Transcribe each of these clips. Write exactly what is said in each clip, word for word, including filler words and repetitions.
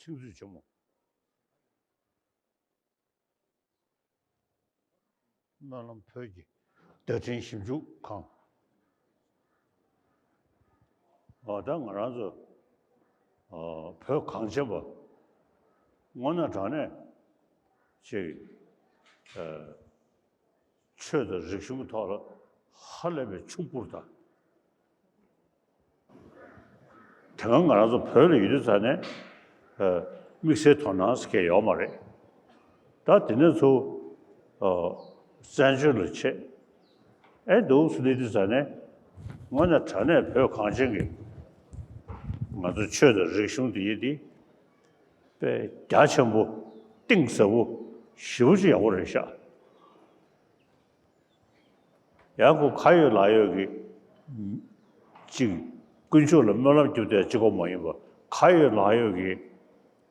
ཚིག་མཛོད་ཆེན་མོ། སྨོན་ལམ་བོད་ཀྱི་བརྡ་འཕྲིན་ཞིབ་འཇུག་ཁང་། འོ་ད་ང་རང་ཚོ་ཨ་བོད་གངས་ཅན་པ་དངོས་གནས་དྲང་གནས་ཅིག་ཨ། ཆོས་དང་རིག་གཞུང་གི་ཐོག་ལ་ཧ་ལས་པའི་ཕྱུག་པོར་དང་། དེ་སྔ་ང་རང་ཚོ་བོད་ལ་ཡོད་དུས་ཙང་ནས་ཨ་དམིགས་བསལ་དོ་སྣང་ཟེར་མཁན་ཡོད་མ་རེད། ད་དེ་ནས་ཚུར་ཨ་བཙན་བྱོལ་ལ་ཆས་ཨེ་འདུག་སེ་སླེབས་དུས་ཙང་ནས་དངོས་གནས་དྲང་གནས་བོད་གངས་ཅན་གྱི་ང་ཚོ་ཆོས་དང་རིག་གཞུང་འདི་ཡིན་འདི་དཔེ་རྒྱ་ཆེན་པོ་གཏིང་ཟབ་པོ་ཞེ་པོ་ཅིག་ཡག་པོ་རེད་ཤག་ཡང་ཁོ་ཁ་ཡོད་ལག་ཡོད་ཀྱི་ཅིག་དཀོན་མཆོག་ལ་སྨོན་ལམ་རྒྱབ་བསྡད་གཅིག་པོ་མ་ཡིན་པར་ཁ་ཡོད་ལག་ཡོད་ཀྱི་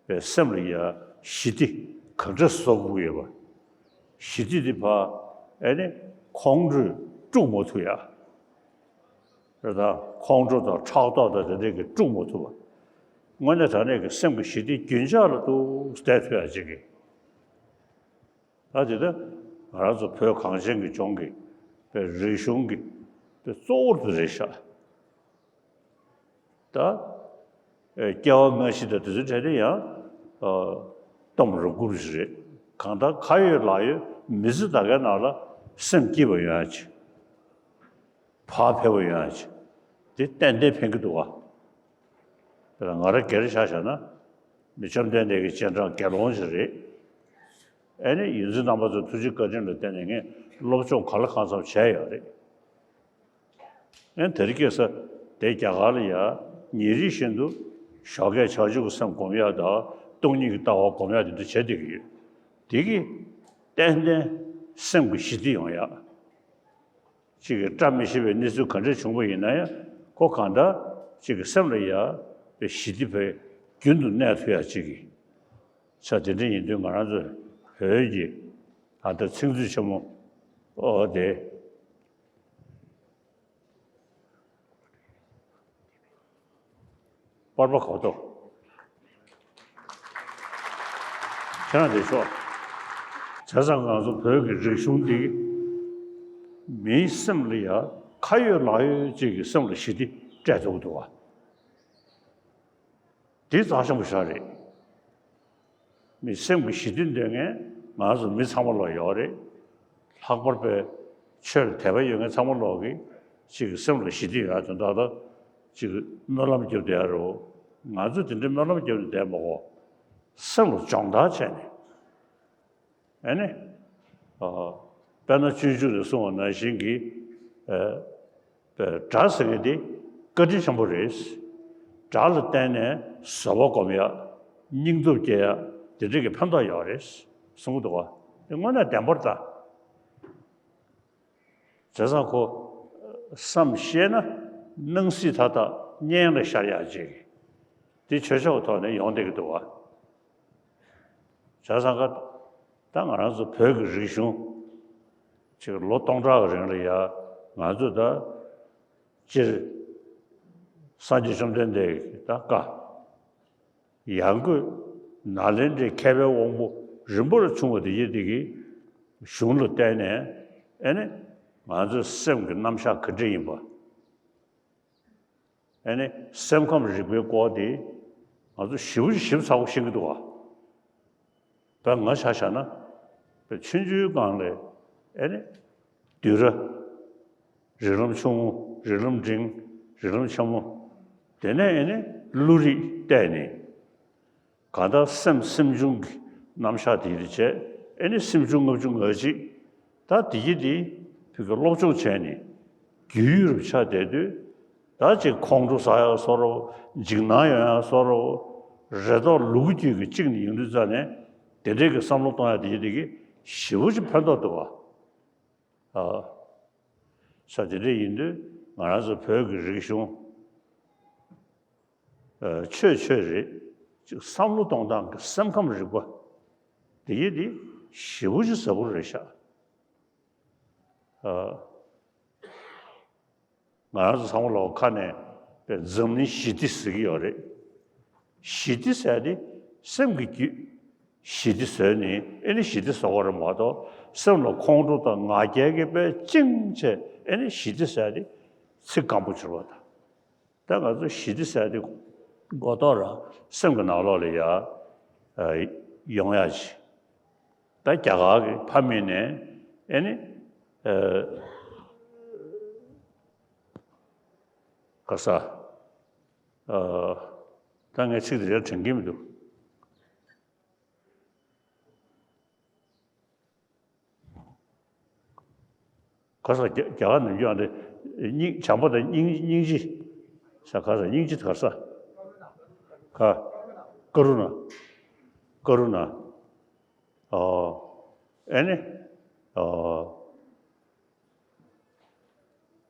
པའི་སེམས་ལ་ཡ་ཞི་བདེ་ག་འདྲ་བཟོ་དགོས་ཡོད་པ། ཞི་བདེ་འདི་ཕར་ཨེ་ནི་ཁོང་ཁྲོས་དཀྲུག་མ་ཐུབ་ཡ། རེད་ད། ཁོང་ཁྲོ་དང་ཕྲག་དོག་དང་དེ་འདྲས་ཀྱིས་དཀྲུག་མ་ཐུབ་པ། དངོས་གནས་དྲང་གནས་ཀྱི་སེམས་ཀྱི་ཞི་བདེ་རྒྱུན་ཆགས་ལ་འདུག་བསྡད་ཐུབ་ཡ་ཅིག་གི་ད་དེ་ལྟར་ང་རང་ཚོ་བོད་གངས་ཅན་གྱི་ལྗོངས་ཀྱི་པའི་རིག་གཞུང་གི་པའི་གཙོ་བོར་དུ་རེད་ཤག་ད་ཨེ་སྐྱེ་བ་སྔ་ཕྱི་དང་དེ་ཚོའི་གྲས་དེ་ཡང་ཨ་སྟོང་རུ་བསྐུར་ཞིག་རེད། གང་ལྟར་ཁ་ཡོད་ལག་ཡོད་མི་ཚེ་ད་གའི་ནང་ལ་སེམས་སྐྱིད་པ་ཡོང་ཡ་ཅིག་བག་ཕེབས་པ་ཡོང་ཡ་ཅིག་དེ་ཏན་ཏན་ཕན་གྱི་འདུག་ག་དཔེར་ན་ང་རང་སྒེར་ཆ་བཞག་ན་མི་བཅོམ་ལྡན་འདས་ཀྱི་སྤྱན་དྲངས་དགེ་སློང་ཞིག་རེད། ཨེ་ནི་ཡོངས་འཛིན་རྣམ་པ་ཚོའི་ཐུགས་རྗེ་བཀའ་དྲིན་ལ་བརྟེན་ནས་ངས་སློབ་སྦྱོང་ག་ལ་གང་འཚམ་བྱས་ཡོད་རེད། ཨེ་དེ་རིང་ཁ་སང་དེ་རྒྱ་གར་ལ་ཡ་ཉིན་རེ་བཞིན་དུ་ཞོགས་ཀས་བྱང་ཆུབ་ཀྱི་སེམས་སྒོམ་ཡ་དང་སྟོང་ཉིད་ཀྱི་ལྟ་བ་སྒོམ་ཡ་དེ་འདྲ་བྱེད་བསྡད་ཀྱི་ཡོད། དེ་གིས་ཏན་ཏན་སེམས་ཀྱི་ཞི་བདེ་ཡོང་ཡ། གཅིག་གིས་བཀྲ་མི་ཤིས་པའི་གནས་ཚུལ་ག་འདྲས་བྱུང་བ་ཡིན་ན་ཡང་ཁོ་གང་ལྟར་གཅིག་གི་སེམས་ལ་ཡ་པའི་ཞི་བདེ་བས་རྒྱུན་དུ་གནས་ཐུབ་ཡ་གཅིག་གིས། ས་དེ་འདྲ་ཡིན་དུས་ང་རང་ཚོ་བོད་ཀྱི་ད་ལྟ་ཚིག་མཛོད་ཆེན་མོ་ཨོ་དེ། པར་པ་གོ་ཏོ། ཁྱེད་རང་དེ་ཤོག་བྱས་ཙང་ང་ཚོ་བོད་ཀྱི་རིག་གཞུང་འདི་མིའི་སེམས་ལ་ཡ་ཁ་ཡོད་ལག་ཡོད་ཅིག་གི་སེམས་ལ་ཞི་བདེ་སྤྲད་ཐུབ་ཀྱི་འདུག་བ། འདི་རྩ་ཆེན་པོ་ཞིག་རེད། མི་སེམས་ཀྱི་ཞི་བདེ་འདོད་མཁན་ང་ཚོ་མི་ཚང་མ་ལ་ཡོད་རེད། ལྷག་པར་དཔེ་ཆོས་ལ་དད་པ་ཡོད་མཁན་ཚང་མ་ལོག་གི་གཅིག་གི་སེམས་ལ་ཞི་བདེ་ཡོད་དོན་དག་ད་གཅིག་གི་སྨོན་ལམ་རྒྱབ་བསྡད་ཡ་རེད། ང་ཚོ་དེ་འདྲའི་སྨོན་ལམ་རྒྱབ་ནས་བསྡད་མ་གོ། སེམས་ལ་སྦྱོང་བརྡར་བྱས་ནས། ཨེ་ནི། ཨ། དཔེར་ན་སྤྱོད་འཇུག་ནས་གསུངས་པ་ནང་བཞིན་གྱི། ཨ། དགྲ་ཟེར་མཁན་དེ་བཀའ་དྲིན་ཆེན་པོ་རེད། དགྲ་ལ་བརྟེན་ནས་བཟོད་པ་སྒོམ་ཡ། སྙིང་སྟོབས་སྐྱེ་ཡ། དེ་འདྲ་གི་ཕན་ཐོགས་ཡོད་རེད། གསུང་གི་འདུག་བ། དེ་དངོས་གནས་བདེན་པར་ད། བྱས་ཙང་ཁོ། བསམ་ཤེས་ན་སྣང་སྲིད་མཐའ་དག་གཉེན་ལ་ཤར་ཡག་ཅིག་དེ་ཆོས་ཕྱོགས་ཐོག་ནས་ཡོང་བསྡད་ཀྱི་འདུག་བ། བྱས་ཙང་ཀ་ད་ང་རང་ཚོ་བོད་ཀྱི་རིག་གཞུང་ཅིག་ལོ་སྟོང་ཕྲག་གི་རིང་ལ་ཡ་ང་ཚོ་ད་སྤྱིར་སངས་རྒྱས་བཅོམ་ལྡན་འདས་ཀྱི་ད་བཀའ། ཡང་སྒོས་ནཱ་ལེནྡྲའི་མཁས་པའི་དབང་པོ་རིམ་པར་བྱུང་བ་དེ་ཡིན་དེ་གི་གཞུང་ལ་བརྟེན་ནས་ཨེ་ནི་ང་ཚོའི་སེམས་ཀྱི་རྣམ་གཞག་ག་འདྲ་ཡིན་པ། ཨེ་ནི་སེམས་ཁམས་རིག་པའི་སྐོར་དེ་ང་ཚོ་ཞིབ་ཞིབ་ཚགས་པོ་ཤེས་ཀྱི་འདུག་བ། དཔེར་ང་ཆ་བཞག་ན། དཔེ་ཆུང་ཆུང་སྒང་ལས་ཨེ་ནི། བསྡུས་གྲྭ། རིགས་ལམ་ཆུང་ངུ། རིགས་ལམ་འབྲིང་། རིགས་ལམ་ཆེན་མོ། དེ་ནས་ཨེ་ནི་བློ་རིག་བལྟས་ནས། གང་ལྟར་སེམས་སེམས་བྱུང་གི་རྣམ་གཞག་དེ་ཡིན་བྱས་ཨེ་ནི་སེམས་བྱུང་ལྔ་བཅུ་ང་གཅིག་ད་དེ་ཡིན་དེ་བོད་ཀྱི་སློབ་སྦྱོང་བྱས་ནས་རྒྱུས་ཡོད་རུ་ཆགས་བསྡད་དུས། ད་ཅིག་ཁོང་ཁྲོ་ཟ་ཡག་བཟོ་འདྲ་བོ། འཇིགས་སྣང་ཡོང་ཡག་བཟོ་འདྲ་བོ། རེ་དོགས་ལུ་གུ་རྒྱུད་ཀྱི་གཅིག་ནས་ཡོང་དུས་ཙ་ནས་དེ་འདྲའི་གི་བསམ་བློ་གཏོང་ཡག་དེ་ཡིན་དེ་གི་ཞེ་པོ་ཅིག་ཕན་ཐོགས་འདུག་བ། ཨ། ས་དེ་འདྲ་ཡིན་དུས་ང་རང་ཚོ་བོད་ཀྱི་རིག་གཞུང་། ཨ། ཆོས་ཆོས་རེད། ཅིག་བསམ་བློ་གཏོང་སྟངས་ཀྱི་སེམས་ཁམས་རིག་པ། དེ་ཡིན་དེ་ཞེ་པོ་ཅིག་ཟབ་པོ་རེད་ཤག་ཨ། ང་རང་ཚོ་ཚང་མ་ལོག་ཁ་ནས་པའི་འཛམ་གླིང་ཞི་བདེ་ཟེར་གྱི་ཡོད་རེད། ཞི་བདེ་ཟེར་དེ་ སེམས་ཀྱི་རྒྱུད་ཞི་བདེ་བཟོས་ནས་ཨེ་ནི་ཞི་བདེ་བཟོ་དགོས་རེད་མ་གཏོགས། སེམས་ལ་ཁོང་ཁྲོ་དང་ང་རྒྱལ་གྱིས་དཔེ་བཅིངས་བྱས་ཨེ་ནི་ཞི་བདེ་ཟེར་ཏེ་ཚིག་སྐམ་པོ་བྱེད་པ་དང་། ད་ང་ཚོ་ཞི་བདེ་ཟེར་ཏེ་མགོ་ཐོག་རང་སེམས་ཀྱི་ནང་ལོགས་ལ་ཡ་ཡོང་ཡ་ཅིག་ད་རྒྱ་གར་གྱི་ཕ་མེས་ནས་ཨེ་ནི་ག་ས་ད་ངས་ཚིག་དེ་ཡང་དྲན་གྱི་མི་འདུག་ག་ས་རྒྱ་རྒྱ་གར་ནམ་རྒྱུན་ཨ་འདྲ་སྙིང་བྱམས་པ་དང་སྙིང་སྙིང་རྗེ་ས་ག་ས་སྙིང་རྗེ་ག་ས་ག་ཀ་རུ་ན་ཀ་རུ་ན་ཨོ་ཨེ་ནི་ཨོ་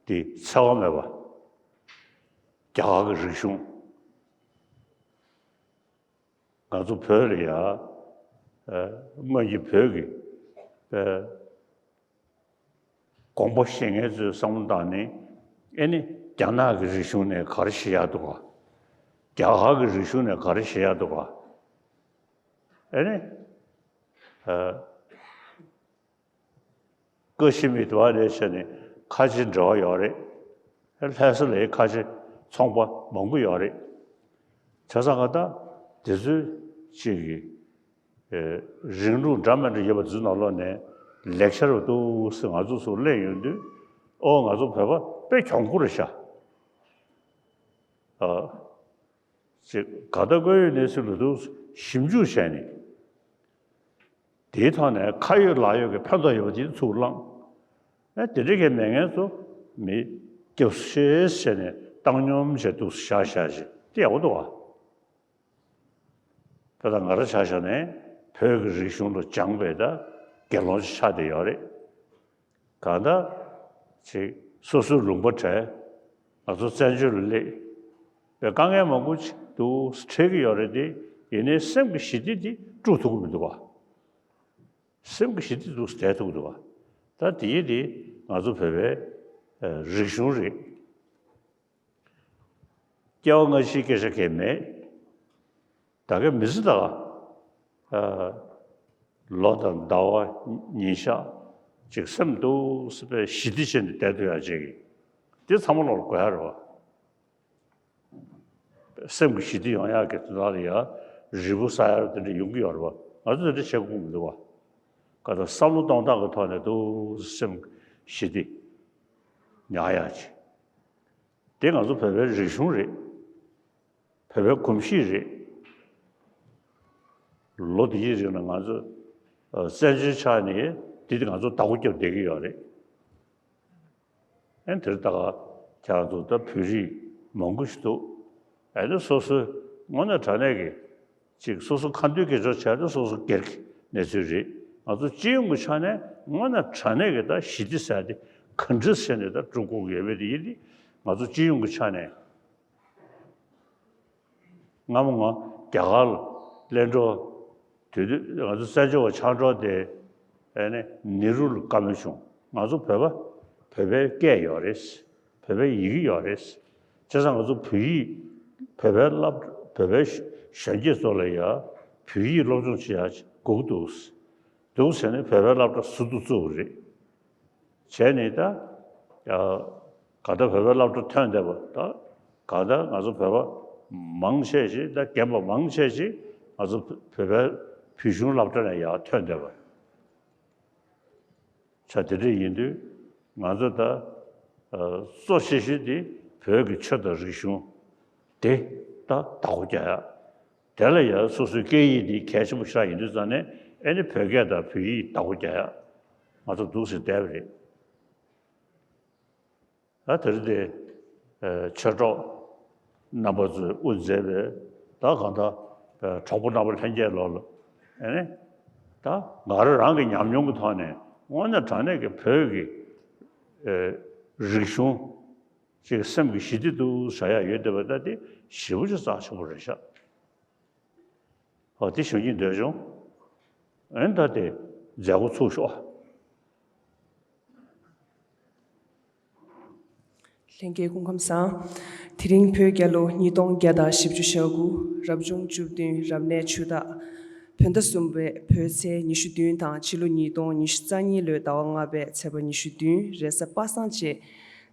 དེ་འཚེ་བ་མེད་པ་རྒྱ་གར་གྱི་རིག་གཞུང་། ང་ཚོ་བོད་ལ་ཡ་སྔོན་གྱི་བོད་ཀྱི་དགོངས་པ་བཞེས་མཁན་ཚོའི་བསམ་བློ་བཏང་ནས་ཨེ་ནི་རྒྱ་ནག་གི་རིག་གཞུང་ནས་ག་རེ་བྱེད་ཡག་འདུག་ག་རྒྱ་གར་གྱི་རིག་གཞུང་ནས་ག་རེ་བྱེད་ཡག་འདུག་ག་ཨེ་ནི། ཀ་ཤི་མིར་དུ་བ་ལས་བྱས་ནས་ཁ་ཆེ་འབྲེལ་བ་ཡོད་རེད། ལྷ་ས་ལའི་ཁ་ཆེ་ཚོང་པ་མང་པོ་ཡོད་རེད། བྱས་ཙང་ང་ད་དེ་ཚོའི་གཅིག་གི་རིང་ལུགས་འདྲ་མི་འདྲ་ཡོད་པ་ཚོའི་ནང་ལོགས་ནས་ལེགས་ཤར་བ་འདུག་སེ་ང་ཚོ་ཚོ་གླེང་ཡོང་དུས་ཨོ་ང་ཚོ་བོད་པ་དཔེ་གྱོང་པོ་རེད་ཤག་ཨ། ཅེས་ག་ད་བཀོད་ཡོད་གནས་ཚུལ་ལ་དུ་ཞིབ་འཇུག་བྱས་ནས། དེའི་ཐོག་ནས་ཁ་ཡོད་ལག་ཡོད་ཀྱི་ཕན་ཐོགས་ཡོད་པ་དེ་ཚུར་བླངས། ཨེ་དེ་འདྲ་གི་མེད་མཁན་ཚོ་མི་སྐྱབས་སུ་མཆི་བྱས་ནས་བཏང་སྙོམས་བྱས་འདུག་བཞག་བཞག་བྱས་དེ་ཡག་པོ་འདུག་བ། ད་ལྟ་ང་རང་ཆ་བཞག་ནས་བོད་ཀྱི་རིག་གཞུང་ལ་སྦྱངས་པའི་ད་དགེ་སློང་ཅིག་ཆགས་བསྡད་ཡོད་རེད། གང་ལྟར་ཅིག་སོ་སོའི་ལུང་པ་བྲལ། ང་ཚོ་བཙན་བྱོལ་ལ་སླེབས་པའི་དཀའ་ངལ་མང་པོ་ཅིག་འདུག་འཕྲད་ཀྱི་ཡོད་རེད་དེ། ཡིན་ནའི་སེམས་ཀྱི་ཞི་བདེ་འདི་དཀྲུག་ཐུབ་ཀྱི་མི་འདུག་བ། སེམས་ཀྱི་ཞི་བདེ་འདུག་བསྡད་ཐུབ་ཀྱི་འདུག་བ། ད་དེའི་དེ་ང་ཚོ་བོད་པའི་རིག་གཞུང་རེད། སྐྱེ་བ་སྔ་ཕྱིའི་སྐད་ཆ་གང་ཡང་མེད། ད་གིན་མི་ཚེ་ད་ག་ལོ་དང་ཟླ་བ་ཉིན་ཞག་ཅིག་སེམས་སྡུག་སེ་བའི་ཞི་བདེ་བྱས་ནས་བསྡད་ཐུབ་ཡག་ཅིག་འདི་ཚང་མ་ལོག་དགོས་ཡག་རེད་བ། སེམས་ཀྱི་ཞི་བདེ་ཡོང་ཡག་གི་དོན་དག་ལ་ཡ་རིལ་བུ་ཟ་ཡག་དེ་འདྲ་ཡོང་གི་ཡོད་རེད་བ། ང་ཚོ་དེ་འདྲ་བྱེད་དགོས་མི་འདུག་བ། ག་ད་བསམ་བློ་གཏོང་སྟངས་ཀྱི་ཐོག་ནས་སྡུག་སེ་སེམས་ཞི་བདེ་ཉར་ཡག་ཅིག་དེ་ང་ཚོ་བོད་པའི་རིག་གཞུང་རེད། བོད་པའི་གོམས་གཤིས་རེད། ལོ་འདི་ཡི་རིང་ལ་ང་ཚོ་ཨ་བཙན་བྱོལ་ཆགས་ནས་འདི་ང་ཚོ་བདག་པོ་རྒྱབ་བསྡད་ཀྱི་ཡོད་རེད། ཨེ་དེར་ད་ག་ཁྱེད་རང་ཚོ་ད་བོད་རིགས་མང་པོ་ཞིག་འདུག་ཨེ་ནི་སོ་སོའི་དངོས་གནས་དྲང་གནས་ཀྱི་ཅིག་སོ་སོ་ཁ་འདོན་སྐད་ཆ་བྱས་ཏེ་སོ་སོ་སྒེར་གྱི་གནས་ཚུལ་རེད། ང་ཚོ་སྤྱི་ཡོངས་ཀྱི་ཆ་ནས་དངོས་གནས་དྲང་གནས་ཀྱི་ད་ཞི་བདེ་ཟེར་ཏེ་ག་འདྲ་ཟེར་ནས་ད་དཀྲུག་དགོས་ཀྱི་ཡོད་པ་དེ་ཡིན་ཏེ། ང་ཚོ་སྤྱི་ཡོངས་ཀྱི་ཆ་ནས་སྔ་མོ་ང་རྒྱ་གར་ལ་གླེང་འགྲོ་དུས་དུས་ང་ཚོ་བཙན་བྱོལ་བ་ཆགས་འགྲོ་དེ་ཨེ་ནི་ནེ་རུ་ལ་བཀའ་མོལ་བྱུང་། ང་ཚོ་བོད་པ་བོད་པའི་སྐད་ཡོད་རེད། བོད་པའི་ཡི་གེ་ཡོད་རེད། བྱས་ཙང་ང་ཚོ་བོད་ཡིག་བོད་པའི་སློབ་བོད་པའི་གཞོན་སྐྱེས་ཚོ་ལ་ཡ་བོད་ཡིག་སློབ་སྦྱོང་བྱེད་ཡ་དགོས་ཀྱི་འདུག་འདུག་ཟེར་ནས་བོད་པའི་སློབ་གྲྭ་ཟུར་དུ་བཙུགས་པ་རེད། བྱས་ནས་ད་ཨ་ག་ད་བོད་པའི་སློབ་གྲྭ་ཐོན་བསྡད་པ་ད་ག་ད་ང་ཚོ་བོད་པ་མང་ཆེ་ཞིག་ད་རྒན་པ་མང་ཆེ་ཞིག་ང་ཚོ་བོད་པའི་བོད་གཞུང་སློབ་གྲྭ་ནས་ཡར་ཐོན་བསྡད་པ། ཆ་དེ་འདྲ་ཡིན་དུས་ང་ཚོ་ད་ཨ་གཙོ་ཆེ་ཤོས་དེ་བོད་ཀྱི་ཆོས་དང་རིག་གཞུང་དེ་ད་བདག་པོ་རྒྱག་ཡག་དེ་ལ་ཡང་སོ་སོའི་སྐད་ཡིག་འདི་གལ་ཆེན་པོ་ཞིག་ཡིན་དུས་ཙང་ནས་ཨེ་ནི་བོད་སྐད་དང་བོད་ཡིག་བདག་པོ་རྒྱག་ཡག་ང་ཚོ་འདུག་སེ་བསྡད་པ་རེད། ད་དེ་རིང་དེ་ཆོས་གྲོགས་རྣམ་པ་ཚོས་དབུ་མཛད་པའི་ད་གང་ལྟར་གྲོགས་པོ་རྣམ་པ་ལྷན་རྒྱས་ལོག་ལ་ཨེ་ནི་ད་ང་རང་རང་གི་ཉམས་མྱོང་གི་ཐོག་ནས་དངོས་གནས་དྲང་གནས་ཀྱི་བོད་ཀྱི་རིག་གཞུང་ཅིག་སེམས་ཀྱི་ཞི་བདེ་འདུག་བྱ་ཡག་ཡོད་བསྡད་པ་ད་དེ་ཞེ་པོ་ཅིག་རྩ་ཆེན་པོ་རེད་ཤག་ཨོ་དེ་ཞུ་སྙིང་འདོད་བྱུང་། ཨེ་ད་དེ་མཛད་སྒོ་ཚུགས་ཤོག་ལྷན་རྒྱས་སྐུ་ཁམས་བཟང་། དེ་རིང་བོད་རྒྱལ་ལོ་ཉིས་སྟོང་བརྒྱ་དང་བཞི་བཅུ་ཞེ་དགུ། རབ་བྱུང་བཅུ་བདུན། རབ་གནས་ཆུ་སྟག། བོད་ཟླ་གསུམ་པའི་བོད་ཚེས་ཉི་ཤུ་བདུན་དང་ཕྱི་ལོ་ཉིས་སྟོང་ཉི་ཤུ་རྩ་གཉིས་ལོའི་ཟླ་བ་ལྔ་པའི་ཚེས་པ་ཉི་ཤུ་བདུན། རེས་གཟའ་པ་སངས་བཅས།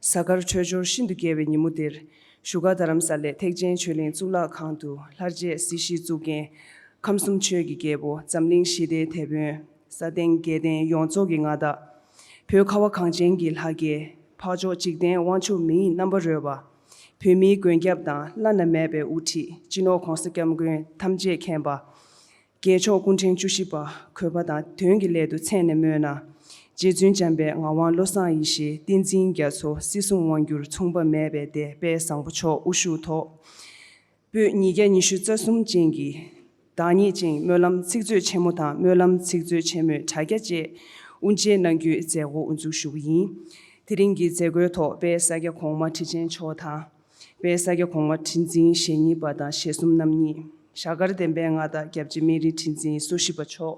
གཟའ་སྐར་འཕྲོད་སྦྱོར་ཤིན་ཏུ་རྒྱས་པའི་ཉིན་མོ་འདིར། བཞུགས་སྒར་རྡ་རམ་ས་ལའི་ཐེག་ཆེན་ཆོས་གླིང་གཙུག་ལག་ཁང་དུ་ལྷར་བཅས་སྲིད་ཞིའི་གཙུག་རྒྱན། ཁམས་གསུམ་ཆོས་ཀྱི་རྒྱལ་པོ། འཛམ་གླིང་ཞི་བདེའི་དེད་དཔོན། སྲ་བརྟན་རྒྱལ་བསྟན་ཡོངས་རྫོགས་ཀྱི་མངའ་བདག། བོད་ཁ་བ་གངས་ཅན་གྱི་ལྷ་སྐལ། འཕགས་མཆོག་འཇིག་རྟེན་དབང་ཕྱུག་མི་ཡི་རྣམ་པ་རོལ་པ། བོད་མིའི་མགོན་སྐྱབས་དང་བླ་ན་མེད་པའི་དབུ་ཁྲིད་སྤྱི་ནོར་༧གོང་ས་༧སྐྱབས་མགོན་ཐམས་ཅད་མཁྱེན་པ། རྒྱལ་མཆོག་སྐུ་ཕྲེང་བཅུ་བཞི་པ། གུས་པ་དང་དོན་གྱི་སླད་དུ་མཚན་ནས་སྨོས་ན། རྗེ་བཙུན་འཇམ་དཔལ་ངག་དབང་བློ་བཟང་ཡེ་ཤེས་བསྟན་འཛིན་རྒྱ་མཚོ་སྲིད་གསུམ་དབང་སྒྱུར་མཚུངས་པ་མེད་པའི་སྡེ་དཔལ་བཟང་པོ་མཆོག་དབུ་བཞུགས་ཐོག་པོད་ཉིས་བརྒྱ་ཉི་ཤུ་རྩ་གསུམ་ཅན་གྱི་བདག་ཉིད་ཅན་སྨོན་ལམ་ཚིག་མཛོད་ཆེན་མོ་དང་སྨོན་ལམ་ཚིག་མཛོད་ཆེན་མོའི་དྲ་རྒྱ་བཅས་དབུ་འབྱེད་གནང་རྒྱུའི་མཛད་སྒོ་དབུ་འཛུགས་ཞུ་བ་ཡིན། དེ་རིང་གི་མཛད་སྒོའི་ཐོག་དཔལ་ས་སྐྱ་གོང་མ་ཁྲི་ཆེན་མཆོག་དང་། དཔལ་ས་སྐྱ་གོང་མ་ཁྲི་འཛིན་ཞེ་གཉིས་པ་དང་ཞེ་གསུམ་རྣམ་གཉིས། ཞྭ་དཀར་བདེན་པའི་མངའ་བདག་སྐྱབས་རྗེ་སྨན་རིའི་ཁྲི་འཛིན་སོ་བཞི་པ་མཆོག་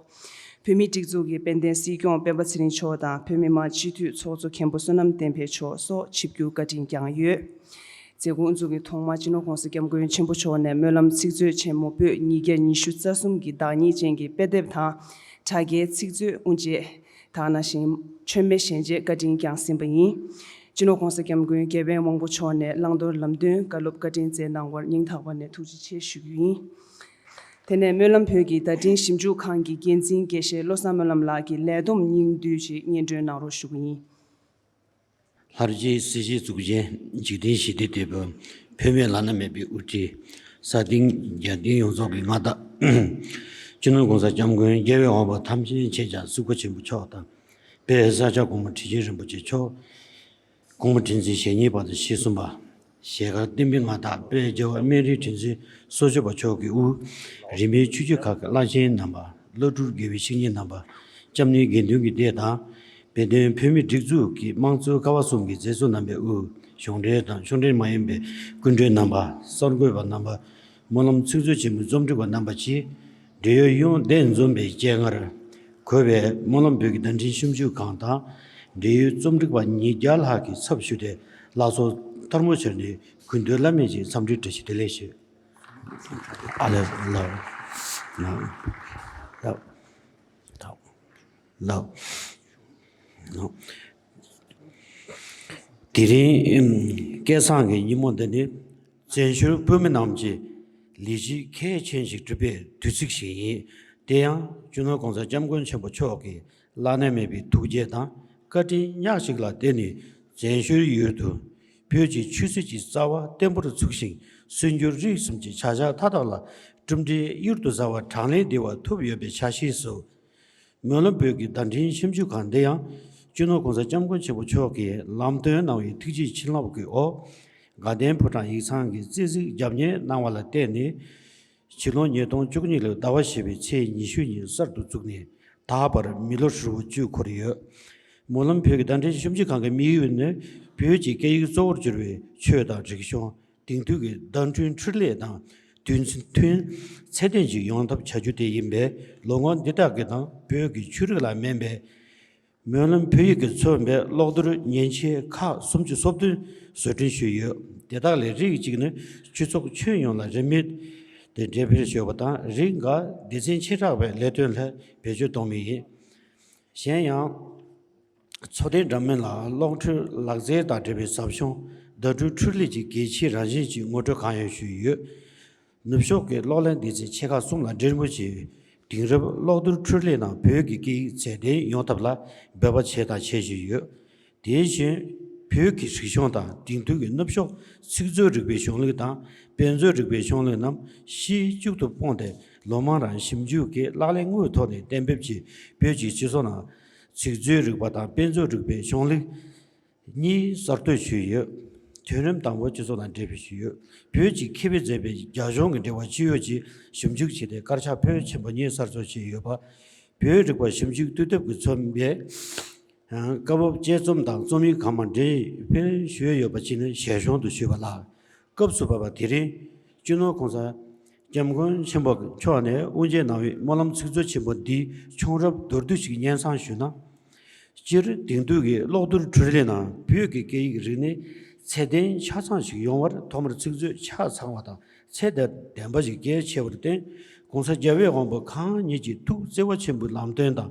བོད་མིའི་སྒྲིག་འཛུགས་ཀྱི་དཔལ་ལྡན་སྲིད་སྐྱོང་སྤེན་པ་ཚེ་རིང་མཆོག་དང་བོད་མི་མང་སྤྱི་འཐུས་ཚོགས་གཙོ་མཁན་པོ་བསོད་ནམས་བསྟན་འཕེལ་མཆོག་སོགས་ཆིབས་བསྒྱུར་བཀའ་དྲིན་བསྐྱངས་ཡོད། མཛད་སྒོ་དབུ་འཛུགས་ཀྱི་ཐོག་མར་སྤྱི་ནོར་༧གོང་ས་༧སྐྱབས་མགོན་ཆེན་པོ་མཆོག་ནས་སྨོན་ལམ་ཚིག་མཛོད་ཆེན་མོ་པོད་ཉིས་བརྒྱ་ཉི་ཤུ་རྩ་གསུམ་གྱི་བདག་ཉིད་ཅན་གྱི་དཔེ་དེབ་དང་དྲ་རྒྱའི་ཚིག་མཛོད་དབུ་འབྱེད། ད་ག་ནང་བཞིན་མཆོད་མེ་བཞེས་རྗེས་བཀའ་དྲིན་བསྐྱངས་ཟིན་པ་ཡིན། སྤྱི་ནོར་༧གོང་ས་༧སྐྱབས་མགོན་རྒྱལ་བའི་དབང་པོ་མཆོག་ནས་བླང་དོར་ལམ་སྟོན་བཀའ་སློབ་བཀའ་དྲིན་སྩལ་གནང་བར་སྙིང་ཐག་པ་ནས་ཐུགས་རྗེ་ཆེ་ཞུ་རྒྱུ་ཡིན། དེ་ནས་སྨོན་ལམ་བོད་ཀྱི་བརྡ་འཕྲིན་ཞིབ་འཇུག་ཁང་གི་འགན་འཛིན་དགེ་བཤེས་བློ་བཟང་སྨོན་ལམ་ལགས་ཀྱིས་ལས་བསྡོམས་སྙིང་བསྡུས་ཤིག་སྙན་སྒྲོན་གནང་རོགས་ཞུ་གི་ཡིན། ལྷར་བཅས་སྲིད་ཞིའི་གཙུག་རྒྱན། འཇིག་རྟེན་ཞི་བདེའི་དེད་དཔོན། བོད་མིའི་བླ་ན་མེད་པའི་དབུ་ཁྲིད། སྲ་བརྟན་རྒྱལ་བསྟན་ཡོངས་རྫོགས་ཀྱི་མངའ་བདག། སྤྱི་ནོར་༧གོང་ས་༧སྐྱབས་མགོན་རྒྱལ་བའི་དབང་པོ་ཐམས་ཅད་མཁྱེན་ཅིང་གཟིགས་པ་ཆེན་པོ་མཆོག་དང་། དཔལ་ས་སྐྱ་གོང་མ་ཁྲི་ཆེན་རིན་པོ་ཆེ་མཆོག་གོང་མ་ཁྲི་འཛིན་ཞེ་གཉིས་པ་དང་ཞེ་གསུམ་པ། ཞལ་དཀར་བསྟན་པའི་མངའ་བདག་དཔལ་རྒྱལ་བ་སྨན་རིའི་ཁྲི་འཛིན་སོ་བཞི་པ་མཆོག་གི་དབུ། རིས་མེད་ཆོས་བརྒྱུད་ཁག་གི་བླ་ཆེན་རྣམ་པ། བླ་སྤྲུལ་དགེ་བའི་བཤེས་གཉེན་རྣམ་པ། སྐྱབས་གནས་དགེ་འདུན་གྱི་སྡེ་དང་། དཔལ་ལྡན་བོད་མིའི་སྒྲིག་འཛུགས་ཀྱི་དམངས་གཙོའི་ཀ་བ་གསུམ་གྱི་མཛད་གཙོ་རྣམ་པའི་དབུ། གཞུང་འབྲེལ་དང་གཞུང་འབྲེལ་མ་ཡིན་པའི་སྐུ་མགྲོན་རྣམ་པ། གསར་འགོད་པ་རྣམ་པ། སྨོན་ལམ་ཚིག་མཛོད་ཆེན་མོའི་རྩོམ་སྒྲིག་པ་རྣམ་པ་བཅས། འབྲེལ་ཡོད་ཡོངས་གདན་འཛོམས་པའི་སྤྱན་སྔར། གུས་པས་སྨོན་ལམ་བོད་ཀྱི་བརྡ་འཕྲིན་ཞིབ་འཇུག་ཁང་དང་། འབྲེལ་ཡོད་རྩོམ་སྒྲིག་པ་ཉིས་བརྒྱ་ལྷག་གི་ཚབ་ཞུས་ཏེ་ལགས་སོ། ཐལ་མོ་སྦྱར་ནས་གུས་འདུད་བླ་མེད་ཅིག་འཚམས་འདྲི་བཀྲ་ཤིས་བདེ་ལེགས་ཞུ། ཨ་ལེ་ལགས། ལགས། ལགས། ལགས། དེ་རིང་སྐལ་བཟང་གི་ཉིན་མོ་འདི་ནི། བཙན་བྱོལ་བོད་མི་རྣམས་ཀྱི་ལས་གཞི་གལ་ཆེན་ཞིག་སྒྲུབ་པའི་དུས་ཚིགས་ཤིག་ཡིན། དེ་ཡང་སྤྱི་ནོར་༧གོང་ས་༧སྐྱབས་མགོན་ཆེན་པོ་མཆོག་གི་བླ་ན་མེད་པའི་ཐུགས་རྗེ་དང་བཀའ་དྲིན་ཉག་གཅིག་ལ་བརྟེན་ནས། བཙན་བྱོལ་ཡུལ་དུ་བོད་ཀྱི་ཆོས་སྲིད་ཀྱི་རྩ་བ་བརྟན་པོར་ཚུགས་ཤིང་། སྲོལ་རྒྱུན་རིག་གསུམ་གྱི་བྱ་གཞག་མཐའ་དག་ལ་གྲུབ་འབྲས་གཡུར་དུ་ཟ་བ་གྲངས་ལས་འདས་པ་ཐོབ་ཡོད་པའི་ཆ་ཤས་སུ། སྨོན་ལམ་བོད་ཀྱི་བརྡ་འཕྲིན་ཞིབ་འཇུག་ཁང་འདི་ཡང་། སྤྱི་ནོར་༧གོང་ས་༧སྐྱབས་མགོན་ཆེན་པོ་མཆོག་གིས་ལམ་སྟོན་གནང་བའི་ཐུགས་རྗེའི་བྱིན་རླབས་ཀྱི་འོག་དགའ་ལྡན་ཕོ་བྲང་ཡིག་ཚང་གིས་རྩིས་གཟིགས་རྒྱབ་གཉེར་གནང་བ་ལ་བརྟེན་ནས། ཕྱི་ལོ་ཉིས་སྟོང་བཅུ་གཉིས་ལོའི་ཟླ་བ་བཞི་པའི་ཚེས་ཉི་ཤུ་ཉིན་གསར་དུ་བཙུགས་ནས་ད་བར་མི་ལོ་ཧྲིལ་བོ་བཅུ་འཁོར་ཡོད། སྨོན་ལམ་བོད་ཀྱི་བརྡ་འཕྲིན་ཞིབ་འཇུག་ཁང་གི་དམིགས་ཡུལ་ནི། བོད་ཀྱི་སྐད་ཡིག་གཙོ་བོར་གྱུར་པའི་ཆོས་དང་རིག་གཞུང་། དེང་དུས་ཀྱི་བརྡ་འཕྲིན་འཕྲུལ་ལས་དང་དུས་མཐུན་ཚད་ལྡན་ཅིག་ཡོང་ཐབས་བྱ་རྒྱུ་དེ་ཡིན་པས། ལོ་ངོ་འདི་དག་གི་ནང་བོད་ཀྱི་ཆོས་རིག་ལ་སྨན་པའི་སྨོན་ལམ་བོད་ཡིག་གིས་མཚོན་པའི་གློག་རྡུལ་མཉེན་ཆས་ཁག་སུམ་ཅུ་སོ་བདུན་བཟོ་སྐྲུན་ཞུས་ཡོད། དེ་དག་ལས་རིགས་གཅིག་ནི་སྤྱི་ཚོགས་ཁྱོན་ཡོངས་ལ་རིན་མེད་དེ་འགྲེམས་སྤེལ་ཞུས་པ་དང་། རིགས་འགའ་སྡེ་ཚན་ཆེ་དྲགས་པའི་ལས་དོན་ལ་བེད་སྤྱོད་གཏོང་མུས་ཡིན། གཞན་ཡང་། འཚོ་རྟེན་འདྲ་མིན་ལ་གློག་འཕྲུལ་ལག་རྩལ་དང་འབྲེལ་བའི་ཟབ་སྦྱོང་བརྡ་སྤྲོད་འཕྲུལ་ལས་ཀྱི་གལ་ཆེའི་རང་བཞིན་གྱི་ངོ་སྤྲོད་གང་ཡང་ཞུས་ཡོད། ནུབ་ཕྱོགས་ཀྱི་གློག་ཀླད་སྡེ་ཚན་ཆེ་ཁག་གསུམ་ལ་འབྲེལ་མོལ་གྱིས། དེང་རབས་གློག་རྡུལ་འཕྲུལ་ལས་ནང་བོད་ཀྱི་སྐད་ཡིག་ཚད་ལྡན་ཡོང་ཐབས་ལ་འབད་པ་བྱས་དང་བྱེད་བཞིན་ཡོད། དེ་བཞིན་བོད་ཀྱི་རིག་གཞུང་དང་དེང་དུས་ཀྱི་ནུབ་ཕྱོགས་ཚིག་མཛོད་རིག་པའི་གཞུང་ལུགས་དང་དཔེ་མཛོད་རིག་པའི་གཞུང་ལུགས་རྣམས་གཞི་གཅིག་ཏུ་སྤུངས་ཏེ། ལོ་མང་རིང་ཞིབ་འཇུག་གིས་ལག་ལེན་དངོས་ཐོག་ནས་གཏན་འབེབས་ཀྱིས་བོད་ཀྱི་སྤྱི་ཚོགས་ནང་ཚིག་མཛོད་རིག་པ་དང་དཔེ་མཛོད་རིག་པའི་གཞུང་ལུགས་གཉིས་གསར་གཏོད་ཞུས་ཡོད། ཐོན་རིམ་དང་པོ་སྤྱི་ཚོགས་དང་འབྲེལ་བ་ཞུས་ཡོད། བོད་ཀྱིས་ཁེ་ཕན་མཛད་པའི་རྒྱ་གཞུང་གི་འབྲེལ་བ་ཅི་ཡོད་ཅེས་ཞིབ་འཇུག་བྱས་ཏེ། དཀར་ཆག་ཕོན་ཆེན་པོ་གཉིས་གསར་བཟོ་བྱས་ཡོད་པ། བོད་རིག་པ་ཞིབ་འཇུག་འཐུས་སྟོབས་ཀྱིས་མཚོན་པའི་སྐབས་བབ་དཔྱད་རྩོམ་དང་རྩོམ་ཡིག་གང་མང་འགྲེམས་སྤེལ་ཞུས་ཡོད་པ་བཅས་ནི་ཞལ་གཞུང་དུ་ཞུས་པ་ལགས། སྐབས་སུ་བབས་པ་དེ་རིང་། སྤྱི་ནོར་༧གོང་ས་༧སྐྱབས་མགོན་ཆེན་པོ་མཆོག་ནས་དབུ་འབྱེད་གནང་བའི་སྨོན་ལམ་ཚིག་མཛོད་ཆེན་པོ་འདིའི་ཁྱུང་རབས་མདོར་བསྡུས་ཤིག་སྙན་སེང་ཞུས་ན། སྤྱིར་དེང་དུས་ཀྱི་གློག་རྡུལ་འཕྲུལ་ལས་ནང་བོད་ཀྱི་སྐད་ཡིག་རིག་གནས་ ཚད་ལྡན་ཆ་ཚང་ཞིག་ཡོང་བར་ཐོག་མར་ཚིག་མཛོད་ཆ་ཚང་བ་དང་ཚད་ལྡན་པ་ཞིག་གལ་ཆེ་བར་བརྟེན། ༸གོང་ས་རྒྱལ་བའི་དབང་པོ་གང་ཉིད་ཀྱི་ཐུགས་བརྩེ་བ་ཆེན་པོའི་ལམ་སྟོན་དང་།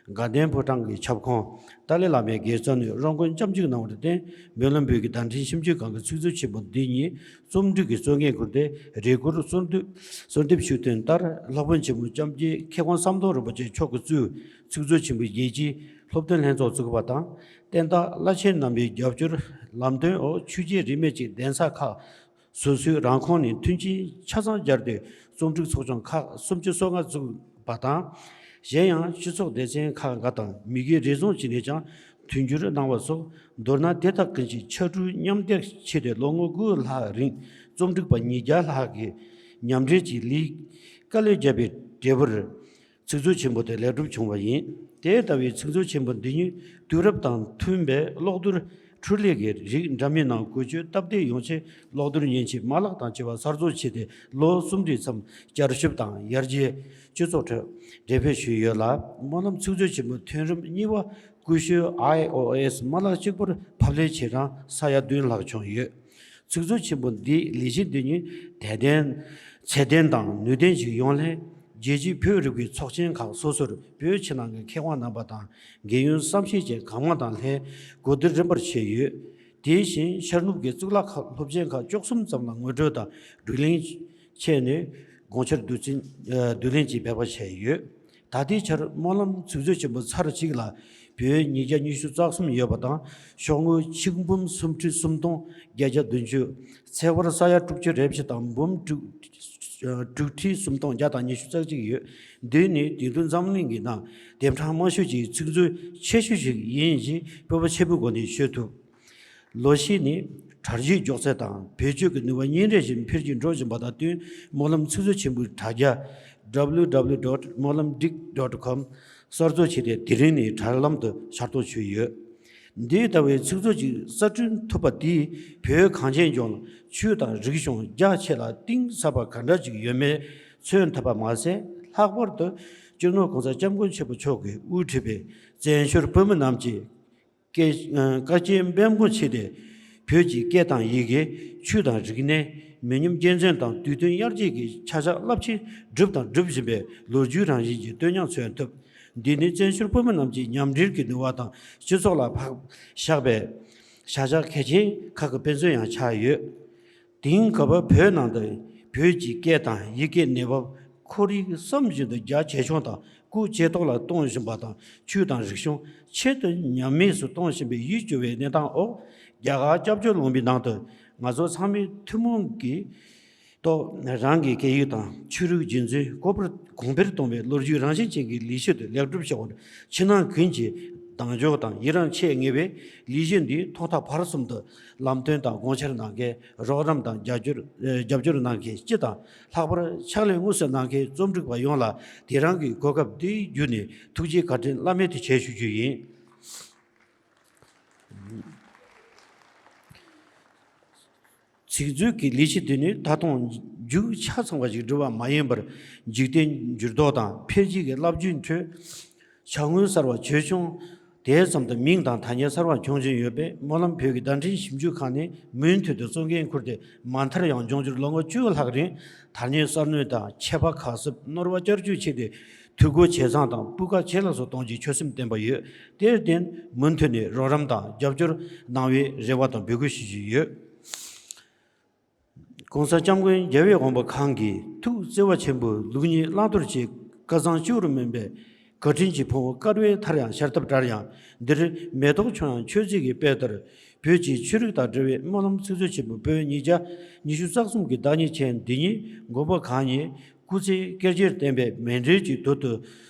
དགའ་ལྡན་ཕོ་བྲང་གི་ཁྱབ་ཁོངས་ཏཱ་ལའི་བླ་མའི་དགེ་རྩ་ནས་རོགས་མགོན་ལྕམ་གཅིག་གནང་བར་བརྟེན། སྨོན་ལམ་བོད་ཀྱི་བརྡ་འཕྲིན་ཞིབ་འཇུག་ཁང་གི་ཚིག་མཛོད་ཆེན་པོ་འདི་ཉིད་རྩོམ་སྒྲིག་གི་གཙོ་འགན་ཁུར་ཏེ། རེས་སྐོར་གསོལ་འདེབས་གསོལ་འདེབས་ཞུས་དོན་ལྟར། སློབ་དཔོན་ཆེན་པོ་སྐྱབས་རྗེ་མཁས་དབང་ཟམ་གདོང་རིན་པོ་ཆེ་མཆོག་གིས་གཙོས་ཚིག་མཛོད་ཆེན་པོ་རྒྱལ་སྤྱིའི་སློབ་སྟོན་ལྷན་ཚོགས་བཙུགས་པ་དང་། བསྟན་བདག་བླ་ཆེན་རྣམ་པའི་རྒྱབ་སྐྱོར། ལམ་སྟོན་འོག་ཆོས་བརྒྱུད་རིས་མེད་ཀྱི་གདན་ས་ཁག་སོ་སོའི་རང་ཁོངས་ནས་མཐུན་རྐྱེན་ཆ་ཚང་སྦྱར་ཏེ། རྩོམ་སྒྲིག་ཚོགས་ཆུང་ཁག་སུམ་ཅུ་སོ་ལྔ་བཙུགས་པ་དང་། གཞན་ཡང་སྤྱི་ཚོགས་སྡེ་ཚན་ཁག་འགའ་དང་མི་སྒེར་རེ་ཟུང་བྱས་ནས་ཀྱང་མཐུན་འགྱུར་གནང་བ་སོགས། མདོར་ན་དེ་དག་ཀུན་གྱིས་ཕྱར་གྲུ་མཉམ་འདེགས་བྱས་ཏེ། ལོ་ངོ་དགུ་ལྷག་རིང་རྩོམ་སྒྲིག་པ་ཉིས་བརྒྱ་ལྷག་གིས་མཉམ་འབྲེལ་གྱིས་ལས་ཀ་ལས་བརྒྱབ་པའི་འབྲས་བུར། ཚིག་མཛོད་ཆེན་པོ་དེ་ལེགས་གྲུབ་བྱུང་བ་ཡིན། དེ་ལྟ་བུའི་ཚིག་མཛོད་ཆེན་པོ་འདི་ཉིད་དུས་རབས་དང་མཐུན་པའི་གློག་རྡུལ་འཕྲུལ་ལས་ཀྱི་རིགས་འདྲ་མིན་ནང་བཀོལ་སྤྱོད་སྟབས་བདེ་ཡོང་ཆེད། གློག་རྡུལ་མཉེན་ཆས་མ་ལག་དང་བཅས་པ་གསར་བཟོ་བྱས་ཏེ། ལོ་གསུམ་རེའི་མཚམས་བསྐྱར་ཞིབ་དང་ཡར་རྒྱས་སྤྱི་ཚོགས་ཁྲོད་འགྲེམས་སྤེལ་ཞུས་ཡོད་ལ། སྨོན་ལམ་ཚིག་མཛོད་ཆེན་པོའི་ཐོན་རིམ་གཉིས་པ་ཀུ་ཤུ་ཨའི་ཨོ་ཨེས་མ་ལག་གཅིག་པུར་ཕབ་ལེན་བྱེད་སྟངས་ས་ཡ་བདུན་ལྷག་བྱུང་ཡོད། ཚིག་མཛོད་ཆེན་པོ་འདིའི་ལས་གཞི་འདི་ཉིད་དད་ལྡན་ཚད་ལྡན་དང་ནུས་ལྡན་ཞིག་ཡོང་སླད། རྒྱལ་སྤྱིའི་བོད་རིག་པའི་ཚོགས་ཆེན་ཁག་སོ་སོར་བོད་ཕྱི་ནང་གི་མཁས་དབང་རྣམ་པ་དང་། རྒན་ཡོལ་བསམ་ཤེས་ཅན་གང་མང་དང་ལྷན་གོ་བསྡུར་རིམ་པར་བྱས་ཡོད། དེ་བཞིན་ཤར་ནུབ་ཀྱི་གཙུག་ལག་ཁག་སློབ་ཆེན་ཁག་བཅུ་གསུམ་ཙམ་ལ་ངོ་སྤྲོད་དང་བགྲོ་གླེང་བྱས་ནས། དགོངས་འཆར་བསྡུ་ཚན་བསྡུ་ལེན་གྱིས་འབད་པ་བྱས་ཡོད། ད་ལྟའི་ཆར་སྨོན་ལམ་ཚིག་མཛོད་ཆེན་པོ་ཚར་གཅིག་ལ་བོད་ཉིས་བརྒྱ་ཉི་ཤུ་རྩ་གསུམ་ཡོད་པ་དང་། ཤོག་ངོས་ཆིག་འབུམ་སུམ་ཁྲི་སུམ་སྟོང་བརྒྱད་བརྒྱ་བདུན་ཅུ། ཚེག་བར་ས་ཡ་དྲུག་ཅུ་རེ་བཞི་དང་འབུམ་དྲུག་དྲུག་ཁྲི་སུམ་སྟོང་བརྒྱ་དང་ཉི་ཤུ་རྩ་གཅིག་ཡོད། འདི་ནི་དེང་དུས་འཛམ་གླིང་གི་ནང་དེབ་གྲངས་མང་ཤོས་ཀྱི་ཚིག་མཛོད་ཆེ་ཤོས་ཤིག་ཡིན་ཞེས་སྤོབས་པ་ཆེན་པོའི་སྒོ་ནས་ཤོད་ཐུབ། ལོ་ཤས་ནས་དྲ་རྒྱའི་མགྱོགས་ཚད་དང་བེད་སྤྱོད་ཀྱི་ནུས་པ་ཉིན་རེ་བཞིན་འཕེལ་རྒྱས་འགྲོ་བཞིན་པ་དང་བསྟུན། སྨོན་ལམ་ཚིག་མཛོད་ཆེན་པོའི་དྲ་རྒྱ་www dot molamdig dot com གསར་བཟོ་བྱས་ཏེ། དེ་རིང་ནས་དྲ་ལམ་དུ་ཤར་གཏོང་ཞུས་ཡོད། འདི་ལྟ་བུའི་ཚིག་མཛོད་ཅིག་གསར་སྐྲུན་ཐུབ་པ་དེས་བོད་གངས་ཅན་ལྗོངས་ལ་ཆོས་དང་རིག་གཞུང་རྒྱ་ཆེ་ལ་གཏིང་ཟབ་པ་ག་འདྲ་ཅིག་ཡོད་མེད་མཚོན་ཐུབ་པ་མ་ཟད། ལྷག་པར་དུ་སྤྱི་ནོར་གོང་ས་སྐྱབས་མགོན་ཆེན་པོ་མཆོག་གིས་དབུ་ཁྲིད་པའི་བཙན་བྱོལ་བོད་མི་རྣམས་ཀྱིས་བཀའ་བཀའ་རྒྱའི་འབད་འབུངས་བྱས་ཏེ། བོད་ཀྱི་སྐད་དང་ཡི་གེ། ཆོས་དང་རིག་གནས། མི་ཉམས་རྒྱལ་མཚན་དང་དུས་མཐུན་དབྱར་སྐྱིད་ཀྱི་ཆ་བཞག་རླབས་ཆེན་བསྒྲུབས་དང་སྒྲུབ་བཞིན་པའི་ལོ་རྒྱུས་རང་བཞིན་གྱི་བསྟོད་སྙིང་མཚོན་ཐུབ། འདི་ནི་བཙན་བྱོལ་བོད་མི་རྣམས་ཀྱི་མཉམ་འབྲེལ་གྱི་ནུས་པ་དང་སྤྱི་ཚོགས་ལ་ཕར་བཞག་པའི་བྱ་གཞག་གལ་ཆེན་ཁག་གི་དཔེ་མཚོན་ཡང་ཆགས་ཡོད། དེང་སྐབས་བོད་ནང་དུ་བོད་ཀྱི་སྐད་དང་ཡི་གེའི་གནས་བབ་ཁོར་ཡུག་བསམ་བཞིན་དུ་རྒྱ་ཇེ་ཆུང་དང་སྐུ་ཇེ་སྟོབས་ལ་གཏོང་བཞིན་པ་དང་། ཆོས་དང་རིག་གཞུང་ཆེད་དུ་ཉམས་དམས་སུ་གཏོང་བཞིན་པའི་ཡིད་སྐྱོ་བའི་གནས་སྟངས་འོག་རྒྱ་གར་སྐྱབས་བཅོལ་ལུང་པའི་ནང་དུ་ང་ཚོ་ཚང་མས་ཐུན་མོང་གི་ཐོག་རང་གི་སྐད་ཡིག་དང་ཆོས་རིག་རྒྱུན་འཛིན་གོང་འཕེལ་གོང་འཕེལ་གཏོང་བའི་ལོ་རྒྱུས་རང་བཞིན་ཅན་གྱི་ལས་གཞི་དེ་ལེགས་གྲུབ་ཆེ་བར་ཕྱི་ནང་ཀུན་གྱིས་གདེང་འཇོག་དང་ཡི་རང་བྱེད་ངེས་པས། ལས་གཞི་འདི་ཐོག་མཐའ་བར་གསུམ་དུ་ལམ་སྟོན་དང་དགོངས་འཆར་གནང་མཁན། རོགས་རམ་དང་རྒྱབ་སྐྱོར་རྒྱབ་སྐྱོར་གནང་མཁན་སྤྱི་དང་། ལྷག་པར་ཕྱག་ལས་དངོས་སུ་གནང་མཁན་རྩོམ་སྒྲིག་པ་ཡོངས་ལ་དེ་རིང་གི་གོ་སྐབས་འདི་བརྒྱུད་ནས་ཐུགས་རྗེ་བཀའ་དྲིན་བླ་མེད་དུ་ཆེ་ཞུ་རྒྱུ་ཡིན། ཚིག་མཛོད་ཀྱི་ལས་གཞི་དེ་ནི་ད་དུང་མཇུག་ཆ་ཚང་བ་ཞིག་བསྒྲུབས་པ་མ་ཡིན་པར། འཇིག་རྟེན་འགྱུར་ལྡོག་དང་འཕེལ་རྒྱས་ཀྱི་རླབས་རྒྱུན་ཁྲོད་བྱ་དངོས་གསར་བ་ཇེ་ཆུང་དེ་ཙམ་དུ་མིང་དང་ཐ་སྙད་གསར་བ་འཁྱོངས་བཞིན་ཡོད་པས། སྨོན་ལམ་བོད་ཀྱི་བརྡ་འཕྲིན་ཞིབ་འཇུག་ཁང་ནས་མུ་མཐུད་དུ་གཙོ་འགན་ཁུར་ཏེ། མ་མཐར་ཡང་འབྱུང་འགྱུར་ལོ་ངོ་བཅུ་ལྷག་རིང་ཐ་སྙད་གསར་སྣོན་དང་ཆད་པ་ཁ་གསབ། ནོར་བ་བསྐྱར་བཅོས་བྱས་ཏེ། འཐུས་སྒོ་ཇེ་བཟང་དང་སྤུས་ཀ་ཇེ་ལེགས་སུ་གཏོང་རྒྱུའི་ཆོད་སེམས་བསྟན་པ་ཡོད། དེར་བརྟེན་མུ་མཐུད་ནས་རོགས་རམ་དང་རྒྱབ་སྐྱོར་གནང་བའི་རེ་བ་དང་འབོད་སྐུལ་ཞུ་བཞིན་ཡོད། ༸གོང་ས་༸སྐྱབས་མགོན་རྒྱལ་བའི་དབང་པོ་གང་གི་ཐུགས་བརྩེ་བ་ཆེན་པོའི་ལུགས་གཉིས་བླང་དོར་གྱི་སྐལ་བཟང་བཅུ་པར་སྨིན་པའི་བཀའ་དྲིན་གྱི་ཕུང་པོ་དཀར་པོའི་མཐར་ཡང་ཤར་ཐབས་བྲལ་ཡང་། འདིར་མེ་ཏོག་ཆུང་ཡང་མཆོད་རྫས་ཀྱི་དཔེ་ལྟར། བོད་ཀྱི་ཆོས་རིག་དང་འབྲེལ་བའི་སྨོན་ལམ་ཚིག་མཛོད་ཆེན་པོ་པོད་ཉིས་བརྒྱ་ཉི་ཤུ་རྩ་གསུམ་གྱི་བདག་ཉིད་ཅན་འདི་ཉིད་མགོན་པོ་གང་ཉིད་སྐུ་ཚེ་བསྐལ་བརྒྱར་བརྟན་པའི་མཎྜལ་གྱི་དོད་དུ་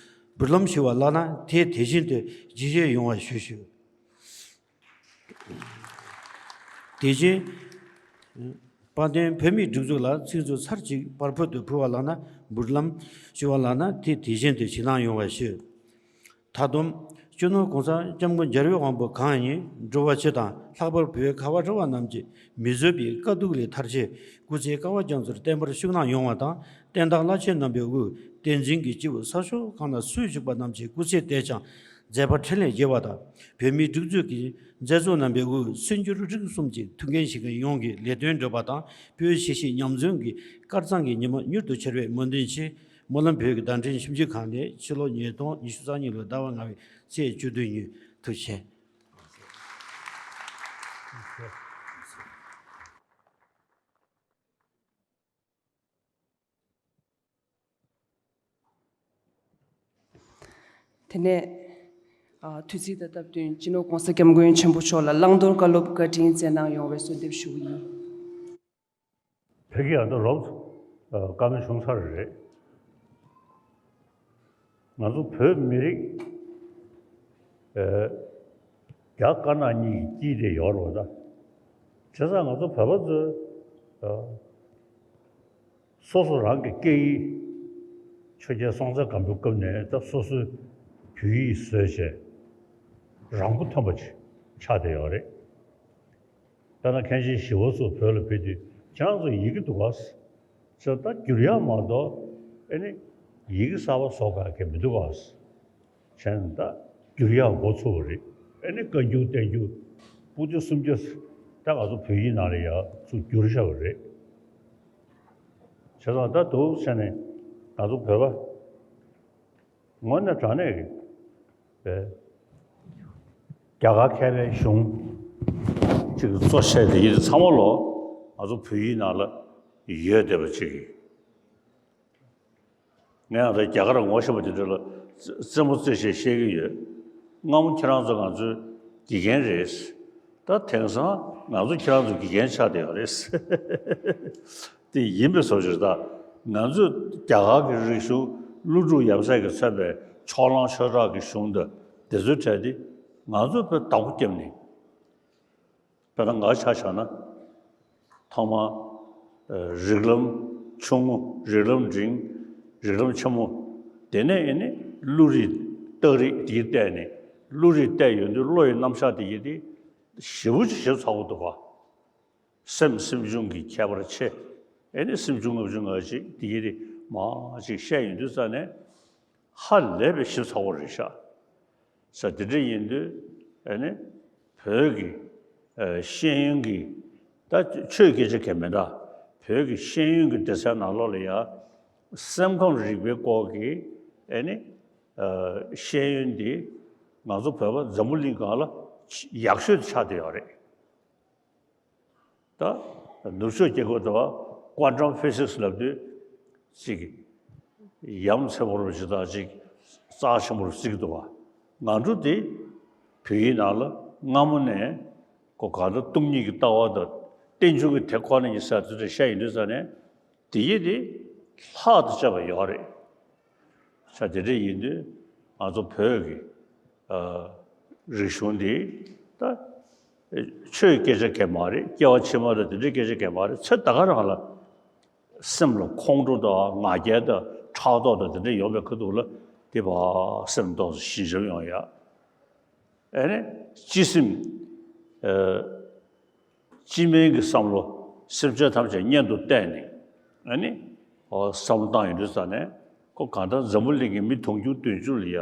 འབུལ་ལམ་ཞུ་བ་ལགས་ན། དེ་དེ་བཞིན་དུ་ཇི་བཞིན་ཡོང་བ་ཞུ་ཞུ། དེ་བཞིན་དཔལ་ལྡན་བོད་མིའི་སྒྲིག་འཛུགས་ལ་ཚིག་མཛོད་ཚར་གཅིག་པར་ཕུད་དུ་ཕུལ་བ་ལགས་ན། འབུལ་ལམ་ཞུ་བ་ལགས་ན། དེ་དེ་བཞིན་དུ་ཇི་གནང་ཡོང་བ་ཞུ། ད་དུང་སྤྱི་ནོར་༸གོང་ས་༸སྐྱབས་མགོན་རྒྱལ་བའི་དབང་པོ་གང་ཉིད་འགྲོ་བ་སྤྱི་དང་། ལྷག་པར་བོད་ཁ་བ་རི་བ་རྣམས་ཀྱི་མི་བཟོད་པའི་དཀའ་སྡུག་ལས་ཐར་ཆེད། སྐུ་ཚེ་དཀའ་བ་རྒྱ་མཚོར་བརྟན་པར་བཞུགས་གནང་ཡོང་བ་དང་། བསྟན་བདག་བླ་ཆེན་རྣམ་པའི་དབུས་ བསྟན་འཛིན་གྱི་སྤྱི་བོ་ས་ཕྱོགས་གང་ན་སུ་བཞུགས་པ་རྣམས་ཀྱི་སྐུ་ཚེ་བརྟན་ཅིང་མཛད་པ་འཕྲིན་ལས་རྒྱས་པ་དང་། བོད་མིའི་སྒྲིག་འཛུགས་ཀྱི་མཛད་གཙོ་རྣམ་པའི་དབུས་གསར་འགྱུར་རིག་གསུམ་གྱི་ཐུགས་འགན་བཞེས་མཁན་ཡོངས་ཀྱི་ལས་དོན་སྒྲུབ་པ་དང་། བོད་གཞིས་བྱེས་མཉམ་འཛོམས་ཀྱི་དཀར་གཙང་གི་ཉི་མ་མྱུར་དུ་འཆར་བའི་སྨོན་འདུན་ཆེད། སྨོན་ལམ་བོད་ཀྱི་བརྡ་འཕྲིན་ཞིབ་འཇུག་ཁང་ནས་ཕྱི་ལོ་ཉིས་སྟོང་ཉི་ཤུ་རྩ་གཉིས་ལོའི་ཟླ་བ་ལྔ་པའི་ཚེས་བཅུ་བདུན་ཉིན། ཐུགས་རྗེ་ཆེ། དེ་ནས། ཨ། དུས་ཚིགས་དང་སྟབས་བསྟུན་སྤྱི་ནོར་༸གོང་ས་༸སྐྱབས་མགོན་ཆེན་པོ་མཆོག་ལ་བླང་དོར་བཀའ་སློབ་བཀའ་དྲིན་སྩལ་གནང་ཡོང་བའི་གསོལ་འདེབས་ཞུ་གི་ཡིན། ཕ་གི་ཡང་ད་རོབ་ཨ་བཀའ་མོལ་བྱུང་ཚར་རེད། ང་ཚོ་བོད་མི་རིགས་ཨ་རྒྱ་དཀར་ནག་གཉིས་ཀྱི་དཀྱིལ་དེ་ཡོད་རེད་པ། ད་བྱས་ཙང་ང་ཚོ་བོད་པ་ཚོས་ཨ་སོ་སོ་རང་གི་སྐད་ཡིག་ཆོས་རྒྱལ་སྲོང་བཙན་སྒམ་པོའི་སྐབས་ནས་ད་སོ་སོའི་བོད་ཡིག་བཟོས་བྱས་རང་མགོ་ཐོན་པ་ཅིག་ཆགས་བསྡད་ཡོད་རེད། དཔེར་ན་མཁན་ཆེན་ཞི་བ་འཚོ་བོད་ལ་ཕེབས་དུས་ཁྱེད་རང་ཚོ་ཡི་གེ་འདུག་ག་ཟེར། ད་བསྒྱུར་ཡག་མ་གཏོགས་ཨེ་ནི་ཡི་གེ་གསར་པ་བཟོ་དགོས་ཀྱི་མི་འདུག་ག་ཟེར། བྱས་ནས་ད་བསྒྱུར་ཡག་འགོ་ཚུགས་པ་རེད། ཨེ་ནི་བཀའ་འགྱུར་བསྟན་འགྱུར་པོ་ཏི་སུམ་བརྒྱ་ད་ང་ཚོ་བོད་ཡིག་ནང་ལ་ཡར་ཚུར་བསྒྱུར་བཞག་པ་རེད། བྱས་ཙང་ད་འདུག་བྱས་ནས་ང་ཚོ་བོད་པ་དངོས་གནས་དྲང་གནས་ཀྱི་རྒྱ་གར་མཁས་པའི་གཞུང་གཅིག་གཙོ་བྱས་དེ་ཡིན་ཚང་མ་ལོ་ང་ཚོ་བོད་ཡིག་ནང་ལ་ཡོད་བསྡད་པ་ཅིག་ཡིན། ངས་ཡང་ད་རྒྱ་གར་ངོ་ཤེས་པ་དེ་འདྲ་ལ་རྩེད་མོ་རྩེ་བྱས་བཤད་ཀྱི་ཡོད། སྔ་མོ་ཁྱེད་རང་ཚོ་ང་ཚོའི་དགེ་རྒན་རེད། ད་དེང་སང་ང་ཚོ་ཁྱེད་རང་ཚོའི་དགེ་རྒན་ཆགས་བསྡད་ཡོད་རེད། དེ་ཡིན་པའི་བཟོ་ཅིག་རེད། ད་ང་ཚོས་རྒྱ་གར་གྱི་རིག་གཞུང་ཀླུ་སྒྲུབ་ཡབ་སྲས་ཀྱིས་མཚོན་པའི་ཕྱོགས་གླང་ཆོས་གྲགས་ཀྱི་གཞུང་དང་དེ་ཚོའི་གྲས་དེ་ང་ཚོས་དཔེ་བདག་པོ་བརྒྱབ་ནས། དཔེར་ན་ང་ཆ་བཞག་ན། ཐོག་མར་ཨ་རིགས་ལམ་ཆུང་ངུ། རིགས་ལམ་འབྲིང་། རིགས་ལམ་ཆེན་མོ། དེ་ནས་ཨེ་ནི་བློ་རིག་རྟགས་རིགས་དེ་བལྟས་ནས། བློ་རིག་བལྟས་ཡོང་དུས་བློ་ཡི་རྣམ་གཞག་དེ་ཡིན་ཏེ། ཞེ་པོ་ཅིག་ཞིབ་ཚགས་པོ་འདུག་ག་སེམས་སེམས་བྱུང་གི་ཁྱད་པར་ཕྱེ། ཨེ་ནི་སེམས་བྱུང་ལྔ་བཅུ་ང་གཅིག་དེ་ཡིན་ཏེ་མང་ཅིག་བཤད་ཡོང་དུས་ཙ་ནས། ཧ་ལས་པའི་ཞིབ་ཚགས་པོ་རེད་ཤག་ས་དེ་འདྲ་ཡིན་དུས་ཨ་ནི་བོད་ཀྱི་ཨ་ཤེས་ཡོན་གྱི། ད་ཆོས་སྐད་ཆ་གང་མེད། ད་བོད་ཀྱི་ཤེས་ཡོན་གྱི་སྡེ་ཚན་ནང་ལོགས་ལ་ཡ་སེམས་ཁམས་རིག་པའི་སྐོར་གྱི་ཨ་ནི་ཨ་ཤེས་ཡོན་འདི་ང་ཚོ་བོད་པ་འཛམ་བུ་གླིང་སྒང་ལ་ཡག་ཤོས་དུ་ཆགས་བསྡད་ཡོད་རེད། ད་ནུབ་ཕྱོགས་རྒྱལ་ཁབ་དུ་ཀོན་ཊམ་ཕི་སིག་སི་ལབ་དུས་ཅིག་ཡ་མཚན་པོ་རུ་ཇི་ལྟར་ཅིག་རྩ་ཆེན་པོ་རུ་བརྩི་གི་འདུག་ག་ང་ཚོ་དེ་བོད་ཡིག་ནང་ལ་སྔ་མོ་ནས་ཁོ་གང་ལྟར་སྟོང་ཉིད་ཀྱི་ལྟ་བ་དང་རྟེན་འབྱུང་གི་དེ་ཁོ་ན་ཉིད་ཟེར་དེ་འདྲ་བཤད་ཡོང་དུས་ཙ་ནས་དེ་ཡིན་དེ་ལྷག་ཏུ་དཔྱད་པ་ཡོད་རེད། ས་དེ་འདྲ་ཡིན་དུས་ང་ཚོ་བོད་ཀྱི་ཨ་རིག་གཞུང་འདི་ད་ཆོས་སྐད་ཆ་གང་མ་རེད། སྐྱེ་བ་ཕྱི་མ་དང་དེ་འདྲའི་སྐད་ཆ་གང་མ་རེད། ཚེ་ད་ག་རང་ལ་སེམས་ལ་ཁོང་ཁྲོ་དང་ང་རྒྱལ་དང་ཕྲག་དོག་དང་དེ་འདྲ་ཡོང་བའི་ཁ་ཐུག་ལ་དེ་བ་སེམས་ཏོག་ཙམ་ཞི་འཇམ་ཡོང་ཡ། ཨེ་ནས་སྤྱི་སེམས་ཨ། སྤྱི་སྨན་གྱི་བསམ་བློ། སེམས་ཅན་ཐམས་ཅད་གཉེན་དུ་བལྟས་ནས་ཨ་ནི་ཨོ་བསམ་བློ་བཏང་ཡོང་དུས་ཙ་ནས་ཁོ་གང་ལྟར་འཛམ་བུ་གླིང་གི་མི་དུང་ཕྱུར་བདུན་ཅུ་ལ་ཡ་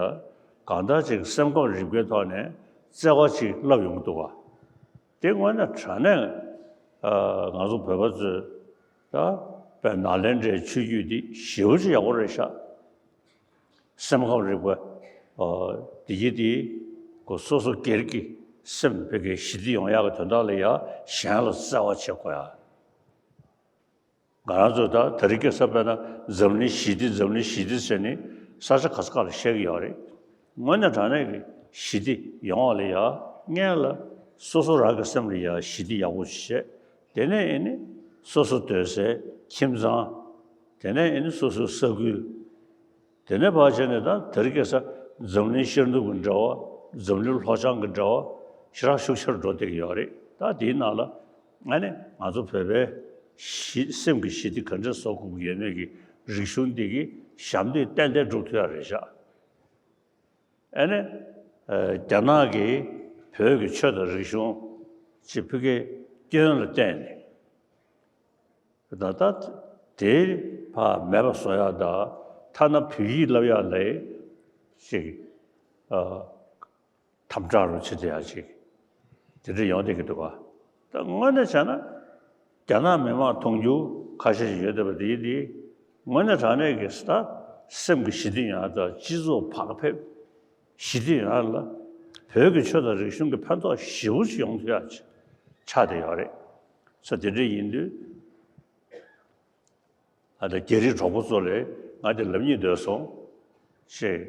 གང་ལྟར་ཅིག་སེམས་ཁམས་རིག་པའི་ཐོག་ནས་བརྩེ་བ་ཅིག་བསླབ་ཡོང་གི་འདུག་ག་དེ་དངོས་གནས་དྲང་གནས་ཨ་ང་ཚོ་བོད་པ་ཚོས་ད་དཔེ་ནཱ་ལེནྡྲའི་ཆོས་བརྒྱུད་འདི་ཞེ་པོ་ཅིག་ཡག་པོ་རེད་ཤག་སེམས་ཁམས་རིག་པ། ཨ། དེ་ཡིན་དེ། ཁོ་སོ་སོ་སྒེར་གྱི་སེམས་ཕ་གིའི་ཞི་བདེ་ཡོང་ཡག་གི་དོན་དག་ལ་ཡང་གཞན་ལ་བརྩེ་བ་བྱེད་དགོས་ཡ། ང་རང་ཚོ་ད་དེ་རིང་ཁ་སང་དཔེར་ན་འཛམ་གླིང་ཞི་བདེ་འཛམ་གླིང་ཞི་བདེ་ཟེར་ནས་ས་ཆ་ག་ས་ག་ལ་བཤད་ཀྱི་ཡོད་རེད། དངོས་གནས་དྲང་གནས་ཀྱི་ཞི་བདེ་ཡོང་བ་ལ་ཡང་སྔོན་ལ་སོ་སོ་རང་གི་སེམས་ལ་ཡང་ཞི་བདེ་ཡག་པོ་ཞིག་བྱས། དེ་ནས་ཨེ་ནི་སོ་སོ་སྡོད་སའི་ཁྱིམ་ཚང་། དེ་ནས་ཨེ་ནི་སོ་སོའི་ས་ཁུལ། དེ་ནས་ཕར་བྱས་ནས་ད་དེ་རིང་ཁ་སང་འཛམ་གླིང་ཤར་ནུབ་ཀྱི་འབྲེལ་བ། འཛམ་གླིང་ལྷོ་བྱང་གི་འབྲེལ་བ་ཞེ་དྲག་ཤུགས་ཆེར་འགྲོ་བསྡད་ཀྱི་ཡོད་རེད། ད་དེའི་ནང་ལ་ཨ་ནི་ང་ཚོ་བོད་པའི་ཞི་སེམས་ཀྱི་ཞི་བདེ་ག་འདྲས་བཟོ་དགོས་ཀྱི་ཡོད་མེད་ཀྱི་རིག་གཞུང་འདི་གི་ཞབས་འདེགས་ཏན་ཏན་སྒྲུབ་ཐུབ་ཡ་རེད་ཤག་ཨ་ནི་ཨ་རྒྱ་ནག་གིས་བོད་ཀྱི་ཆོས་དང་རིག་གཞུང་ཅིག་ཕ་གིའི་སྐྱོན་ལ་བརྟེན་ནས། ད་ལྟ་དེ་ཕར་མེད་པ་བཟོ་ཡག་དང་ ཐ་ན་བོད་ཡིག་བསླབ་ཡག་ལ་ཅིག་ཨ། དམ་དྲག་རུ་བྱེད་བསྡད་ཡག་ཅིག་དེ་འདྲ་ཡོང་བསྡད་ཀྱི་འདུག་ག་ད་དངོས་གནས་བྱས་ན་རྒྱ་ནག་མི་མང་མཐོང་རྒྱུ་ཁ་ཤས་ཤིག་ཡོད་བསྡད་པ་དེ་དེ་དངོས་གནས་དྲང་གནས་ཀྱི་ད་སེམས་ཀྱི་ཞི་བདེ་ཡོང་ཡག་དང་སྤྱི་ཚོགས་བག་ཕེབས་ཞི་བདེ་ཡོང་ཡག་ལ་བོད་ཀྱི་ཆོས་དང་རིག་གཞུང་གི་ཕན་ཐོགས་ཞེ་པོ་ཅིག་ཡོང་ཐུབ་ཡག་ཅིག་ཆགས་བསྡད་ཡོད་རེད། ས་དེ་འདྲ་ཡིན་དུས། ཨ་ད་རྒྱ་རིགས་གྲོགས་པོ་ཚོ་ལས་ང་དེ་ལབ་སྙིང་འདོད་སོང་། ཞེས།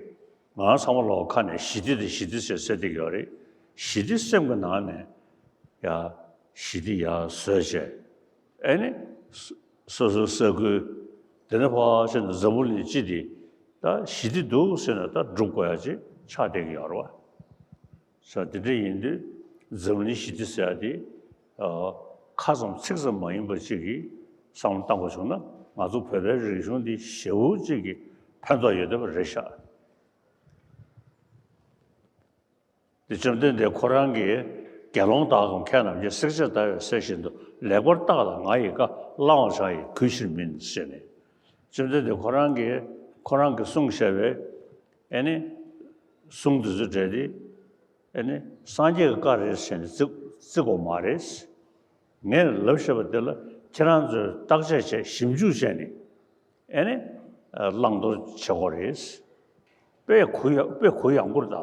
ང་ཚང་མ་ལོག་ཁ་ནས་ཞི་བདེ་དེ་ཞི་བདེ་ཟེར་ཟེར་བསྡད་ཀྱི་ཡོད་རེད། ཞི་བདེ་སེམས་ཀྱི་ནང་ནས་ཡ་ཞི་བདེ་ཡར་བཟོས་བྱས། ཨེ་ནི་སོ་སོའི་ས་ཁུལ་དེ་ནས་ཕར་ཕྱིན་ནས་འཛམ་བུ་གླིང་སྤྱི་དེ་ད་ཞི་བདེ་འདུག་ཟེར་ནས་ད་སྒྲུབ་དགོས་ཡ་ཅིག་ཆགས་བསྡད་ཀྱི་ཡོད་རེད་བ། ས་དེ་འདྲ་ཡིན་དུས་འཛམ་གླིང་ཞི་བདེ་ཟེར་ཡ་དེ་ཨ་ཁ་ཙམ་ཚིག་ཙམ་མ་ཡིན་པ་ཅིག་གི་བསམ་བློ་བཏང་པ་བྱུང་ན་ང་ཚོ་བོད་པའི་རིག་གཞུང་འདི་ཞེ་པོ་ཅིག་གི་ཕན་ཐོགས་ཡོད་བསྡད་པ་རེད་ཤག་དེ་བཅོམ་ལྡན་འདས་ཁོ་རང་གིས་དགེ་སློང་དག་གམ་མཁས་རྣམས་ཀྱིས་བསྲེགས་བཅད་བརྡར་བའི་གསེར་བཞིན་དུ་ལེགས་པར་བརྟགས་ལ་ང་ཡི་བཀའ་བླང་བར་བྱ་ཡི་གུས་ཕྱིར་མིན་ཞེས་ནས། བཅོམ་ལྡན་འདས་ཁོ་རང་གིས་ཁོ་རང་གིས་གསུངས་བཞག་པའི་ཨེ་ནི་གསུང་འདི་ཚོ་འདྲ་དེ། ཨེ་ནི་སངས་རྒྱས་ཀྱི་བཀའ་རེད་ཟེར་ནས་བརྩི་བརྩི་དགོས་མ་རེད། ངས་ལབ་བཞག་པ་དེ་ལ་ཁྱེད་རང་ཚོས་བརྟག་དཔྱད་བྱས་ཞིབ་འཇུག་བྱས་ནས་ཨེ་ནི་བླང་དོར་བྱེད་དགོས་རེད། དཔེ་གུ་ཡ་དཔེ་གུ་ཡངས་པོར་ད།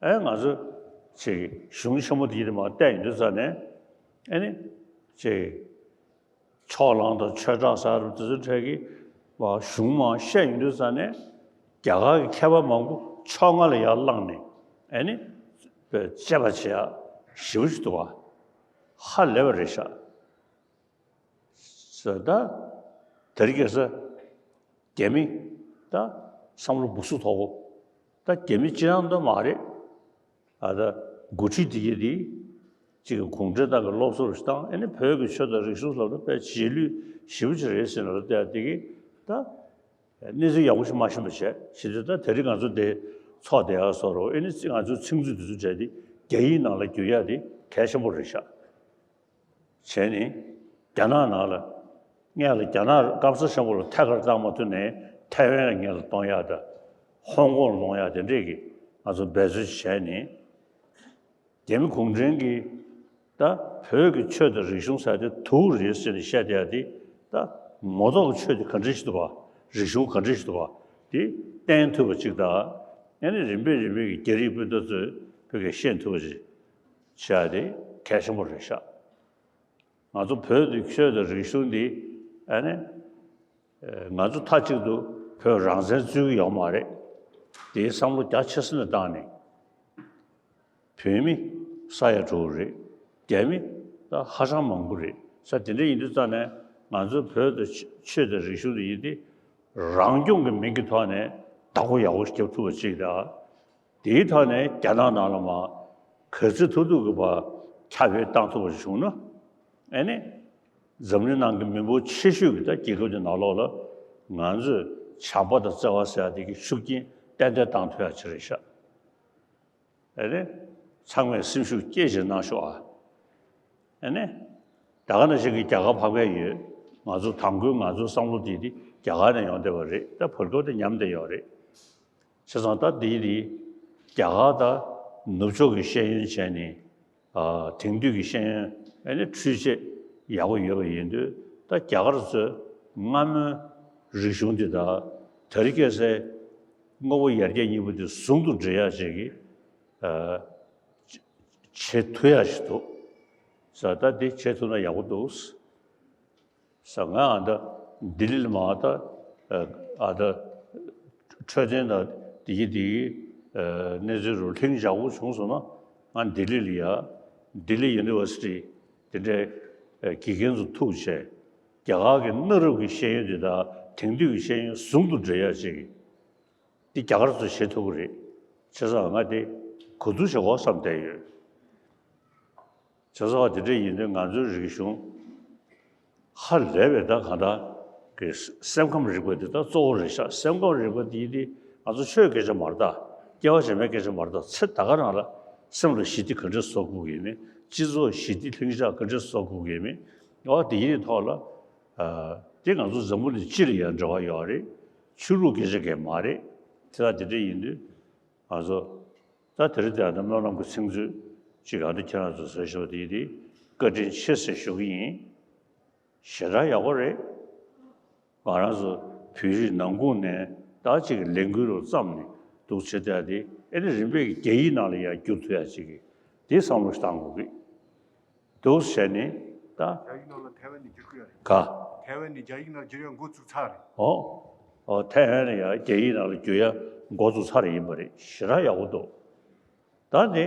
ཨེ་ང་ཚོ་ཅིག་གཞུང་ཆེན་མོ་དེ་ཡིན་མ་བལྟས་ཡོང་དུས་ཙ་ནས་ཨེ་ནི་ཅིག་ཕྱོགས་གླང་དང་ཆོས་གྲགས་ཟེར་བ་དེ་ཚོ་འཕྲལ་གྱི་བ་གཞུང་མང་བཤད་ཡོང་དུས་ཙ་ནས་རྒྱ་གར་གྱི་མཁས་པ་མང་པོ་ཕྱོགས་སྔ་ལ་ཡར་བླངས་ནས་ཨེ་ནི་དཔེ་དཔྱད་པ་བྱེད་ཡག་ཞེ་པོ་ཞིག་འདུག་བ། ཧ་ལས་པ་རེད་ཤག་ཟེར་ད། དེ་རིང་ཁ་སང་རྒྱ་མི་ད་བསམ་བློ་སྦུག་སུ་དོག་པོ། ད་རྒྱ་མི་སྤྱིར་བཏང་ད་མ་རེད། ཨ་ད་འགོ་ཁྲིད་དེ་གྱད་དེ་གཅིག་གི་གུང་ཁྲན་ཏང་གི་སློབ་གསོ་རུ་བཏང་། ཨེ་ནི་བོད་ཀྱི་ཆོས་དང་རིག་གཞུང་ལབ་ན་དཔེ་རྗེས་ལུས་ཞེ་པོ་ཅིག་རེད་ཟེར་ནས་ལབ་བསྡད་དེ་གི་ད་གནས་ཚུལ་ཡག་པོ་ཞིག་མ་ཤེས་པ་བྱས་བྱེད་དུས། ད་དེ་རིང་ང་ཚོ་འདི་ཚོགས་བསྡད་ཡག་བཟོ་འདྲ། ཨེ་ནི་ང་ཚོའི་ཚིག་མཛོད་དེ་ཚོ་བྱས་ཏེ་རྒྱ་ཡིག་ནང་ལ་བསྒྱུར་ཡག་དེ་གལ་ཆེན་པོ་རེད་ཤག་བྱས་ནས་རྒྱ་ནག་ནང་ལ་སྔོན་ལ་རྒྱ་ནག་སྐམ་ས་ཆེན་པོ་ལ་ཐད་ཀར་བཏང་མ་ཐུབ་ནས་ཐའེ་ཝན་ལ་སྔོན་ལ་གཏོང་ཡག་དང་ཧོང་ཀོང་ལ་གཏོང་ཡག་དེ་འདྲས་ཀྱི་ང་ཚོ་འབད་རྩོལ་བྱས་ནས། རྒྱ་མི་གུང་ཁྲན་གྱིས་ད་བོད་ཀྱི་ཆོས་དང་རིག་གཞུང་ཟེར་དེ་དུག་རེད་ཟེར་ནས་བཤད་བསྡད་ཡག་དེ། ད་མོ་ཐོག་གི་ཆོས་དེ་ག་འདྲས་ཞིག་འདུག་ག་རིག་གཞུང་ག་འདྲས་ཞིག་འདུག་ག་དེ་བསྟན་ཐུབ་པ་ཅིག་དང་། ཨ་ནི་རིམ་པས་རིམ་པས་ཀྱི་རྒྱ་རིགས་སྤུན་ཟླ་ཚོས་བོད་སྐད་ཤེས་ཐུབ་པ་ཅིག་བྱས་ཏེ་གལ་ཆེན་པོ་རེད་ཤག་ང་ཚོ་བོད་དུ་ཆོས་དང་རིག་གཞུང་འདི་ཨ་ནི་ང་ཚོ་མཐའ་གཅིག་ཏུ་བོད་རང་བཙན་རྩོད་ཀྱི་ཡོད་མ་རེད། དེའི་བསམ་བློ་རྒྱ་ཆེ་ས་ནས་བཏང་ནས་བོད་མི་ས་ཡ་དྲུག་རེད། རྒྱ་མི་ད་ཧ་ཅང་མང་པོ་རེད། ས་དེ་འདྲ་ཡིན་དུས་ཙང་ནས་ང་ཚོ་བོད་དུ་ཆོས་དང་རིག་གཞུང་དེ་ཡིན་ཏེ་རང་སྐྱོང་གི་མིང་གི་ཐོག་ནས་བདག་པོ་ཡག་པོ་ཞིག་རྒྱབ་ཐུབ་པ་ཅིག་དང་། དེའི་ཐོག་ནས་རྒྱ་ནག་ནང་ལ་མར་ག་ཚོད་ཐུབ་ཐུབ་ཀྱི་བར་ཁྱབ་སྤེལ་བཏང་ཐུབ་པ་བྱུང་ན། ཨེ་ནི་འཛམ་གླིང་ནང་གི་མི་འབོར་ཆེ་ཤོས་ཀྱི་ད་རྒྱལ་ཁབ་ཀྱི་ནང་ལོགས་ལ་ང་ཚོས་བྱམས་པ་དང་བརྩེ་བ་ཟེར་ཡ་དེ་གི་ཤུགས་རྐྱེན་ཏན་ཏན་བཏང་ཐུབ་ཡ་ཅིག་རེད་ཤག་ཨེ་ནི་ཚང་མས་སེམས་ཤུགས་བསྐྱེད་ཅིག་གནང་ཤོག་ཨ། ཨེ་ནི། ད་ག་ནང་བཞིན་གྱི་རྒྱ་གར་ཕབ་མཁན་ཡོད། ང་ཚོ་དང་པོའི་ང་ཚོའི་བསམ་བློ་དེ་དེ་རྒྱ་གར་ནས་ཡོང་བསྡད་པ་རེད། ད་བར་སྐབས་དེ་ཉམས་བསྡད་ཡོད་རེད། བྱས་ཙང་ད་དེ་དེ་རྒྱ་གར་དང་ནུབ་ཕྱོགས་ཀྱི་ཤེས་ཡོན་བྱས་ནས་ཨ་དེང་དུས་ཀྱི་ཤེས་ཡོན་ཨེ་ནི་འཕྲུལ་ཆས་ཡག་པོ་ཡོད་པ་ཡིན་དུས། ད་རྒྱ་གར་ཚོས་སྔ་མོའི་རིག་གཞུང་དེ་དང་དེ་རིང་ཁ་སང་དངོས་པོ་ཡར་རྒྱས་གཉིས་པོ་དེ་ཟུང་དུ་འབྲེལ་ཡག་ཅིག་གི་ཨ། བྱེད་ཐུབ་ཡག་ཞིག་འདུག་ཟེར། ད་འདི་བྱེད་ཐུབ་ན་ཡག་པོ་འདུག་ཟེར། ང་ཨ་ད་ལྡི་ལི་ལ་མར་ད་ཨ་ད་འཕྲོད་བསྟེན་དང་དེ་གི་དེ་གི་གནས་ཚུལ་རུ་ལྷིང་འཇགས་པོ་བྱུང་སོང་ན། ང་ལྡི་ལི་ལ་ཡ་ལྡི་ལི་ཡུ་ནི་ཝར་སི་ཊི་དེ་འདྲའི་དགེ་རྒན་ཚོ་ཐུག་བྱས། རྒྱ་གར་གྱི་གནའ་རབས་ཀྱི་ཤེས་ཡོན་དེ་དང་དེང་དུས་ཀྱི་ཤེས་ཡོན་ཟུང་དུ་འབྲེལ་ཡག་ཅིག་འདི་རྒྱ་གར་ཚོས་བྱེད་ཐུབ་ཀྱི་རེད། བྱས་ཙང་ང་དེ་གོ་བསྡུར་བྱེད་དགོས་བསམ་བསྡད་ཡོད། བྱས་ཙང་དེ་འདྲ་ཡིན་དུས་ང་ཚོའི་རིག་གཞུང་ཧ་ལས་པའི་ད་གང་ལྟར་གྱི་སེམས་ཁམས་རིག་པ་འདི་ད་གཙོ་བོ་རེད་ཤག་སེམས་ཁམས་རིག་པ་འདི་དེ་ང་ཚོ་ཆོས་སྐད་ཆ་མ་རེད་ད། སྐྱེ་བ་རྗེས་མའི་སྐད་ཆ་མ་རེད་ད། ཚེ་ད་ག་རང་ལ་སེམས་ལ་ཞི་བདེ་ག་འདྲས་བཟོ་དགོས་ཀྱི་མེད། སྤྱི་ཚོགས་ཞི་བདེ་ལྷིང་འཇགས་ག་འདྲས་བཟོ་དགོས་ཀྱི་མེད། འོ་དེ་ཡི་ཐོག་ལ་ཨ། དེ་ང་ཚོ་འཛམ་བུ་གླིང་སྤྱི་ལ་ཡང་འབྲེལ་བ་ཡོད་རེད། ཆོས་ལུགས་སྐད་ཆ་གང་མ་རེད། དེ་ལ་དེ་འདྲ་ཡིན་དུས་ང་ཚོ་ད་དེ་རིང་དེ་ཡང་ད་སྨོན་ལམ་གྱི་ཚིག་མཛོད་ཅིག་ག་འདི་ཁྱེད་རང་ཚོ་བཟོས་ཤོག་དེ་ཡིན་དེ་བཀའ་དྲིན་ཆེ་ཟེར་ཞུ་གི་ཡིན། ཞེ་དྲག་ཡག་པོ་རེད། ང་རང་ཚོ་བོད་རིགས་ནང་ཁུལ་ནས་ད་ཅིག་ལས་འགུལ་རུ་བརྩམས་ནས་འདུག་བྱེད་བསྡད་དེ་ཨེ་ནི་རིམ་པས་རྒྱ་ཡིག་ནང་ལ་ཡང་བསྒྱུར་ཐུབ་ཡ་ཅིག་གི་དེ་བསམ་བློ་ཞིག་བཏང་དགོས་ཀྱི་འདུག་བྱས་ནས་ད། རྒྱ་ཡིག་ནང་ལ་ཐའེ་ཝན་ནས་བསྒྱུར་གི་ཡོད་རེད། ག་ཐའེ་ཝན་ནས་རྒྱ་ཡིག་ནང་བསྒྱུར་ཡ་འགོ་བཙུགས་ཚར་རེད། ཨོ། ཨོ་ཐའེ་ཝན་ལ་ཡང་རྒྱ་ཡིག་ནང་ལ་བསྒྱུར་ཡ་འགོ་བཙུགས་ཚར་རེད་ཡིན་པ་རེད། ཞེ་དྲག་ཡག་པོ་འདུག་ད་ནི།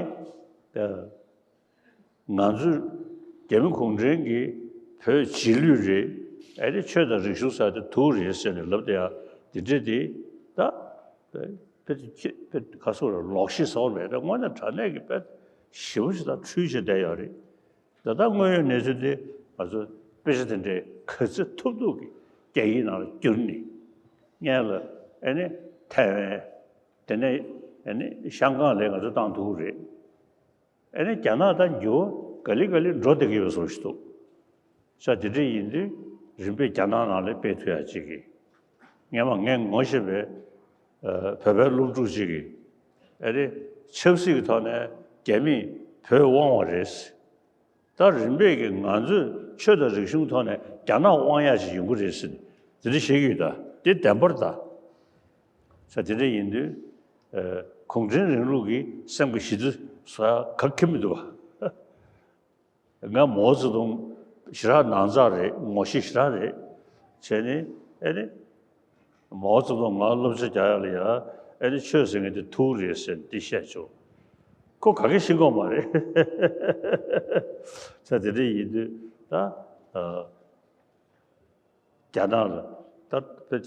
ཨ། ང་ཚོས་རྒྱ་མི་གུང་ཁྲན་གྱིས་བོད་རྗེས་ལུས་རེད། ཨ་ནི་ཆོས་དང་རིག་གཞུང་ཟེར་དེ་དུག་རེད་ཟེར་ནས་ལབ་བསྡད་ཡ་དེ་འདྲ་དེ་ད་དཔེ་དཔེ་དཔེ་ག་སོགས་རེད། ལོག་ཤེས་ཟེར་བ་མེད་རེད། དངོས་གནས་དྲང་གནས་ཀྱི་དཔེ་ཞེ་པོ་ཞིག་དང་འཁྲུལ་བྱས་བསྡད་ཡོད་རེད། ད་ལྟ་དངོས་ཡོད་གནས་ཚུལ་དེ་ང་ཚོ་དཔེ་ཆ་དེ་འདྲའི་ག་ཚོད་ཐུབ་ཐུབ་ཀྱིས་རྒྱ་ཡིག་ནང་ལ་བསྒྱུར་ནས་སྔོན་ལ་ཨ་ནི་ཐའེ་ཝན་དེ་ནས་ཨ་ནི་ཤང་ཀང་ལ་ང་ཚོ་བཏང་ཐུབ་ཀྱི་རེད། ཨ་ནི་རྒྱ་ནག་ད་འགྱུར་ག་ལེ་ག་ལེ་འགྲོ་བསྡད་ཀྱི་ཡོད་བཟོ་ཞིག་འདུག་ས་དེ་འདྲ་ཡིན་དུས་རིམ་པས་རྒྱ་ནག་ནང་ལ་སྤེལ་ཐུབ་ཡ་ཅིག་གི། སྔན་མ་ངས་ངོ་ཤེས་པའི་ཨ་བོད་པའི་སློབ་ཕྲུག་ཅིག་གིས་ཨ་ནི་ཆབ་སྲིད་ཀྱི་ཐོག་ནས་རྒྱ་མིས་བོད་དབང་བ་རེད། ད་རིམ་པས་ཀྱི་ང་ཚོས་ཆོས་དང་རིག་གཞུང་ཐོག་ནས་རྒྱ་ནག་དབང་ཡ་ཅིག་ཡོང་གི་རེད་ཟེར་ནས་དེ་འདྲ་བཤད་ཀྱི་ཡོད། ད་དེ་བདེན་པར་ད། ས་དེ་འདྲ་ཡིན་དུས། ཨ་གུང་ཁྲན་རིང་ལུགས་ཀྱི་སེམས་ཀྱི་ཞི་བདེ་ཟེར་ག་གེ་མི་འདུག་ག་ང་མའོ་ཙེ་ཏུང་ཞེ་དྲག་ནང་ཚགས་རེད། ངོ་ཤེས་ཞེ་དྲག་རེད། བྱས་ནས་ཨེ་ནི། མའོ་ཙེ་ཏུང་ང་སློབ་གསོ་རྒྱག་ཡ་ལ་ཡ་ཨེ་ནི་ཆོས་ཟེར་མཁན་དེ་དུག་རེད་ཟེར་འདི་བཤད་བྱུང་། ཁོ་ག་གེ་ཤེས་ཀྱི་ཡོད་མ་རེད། ས་དེ་འདྲ་ཡིན་དུས་ད། ཨ། རྒྱ་ནག་ལ་ད་དཔེ་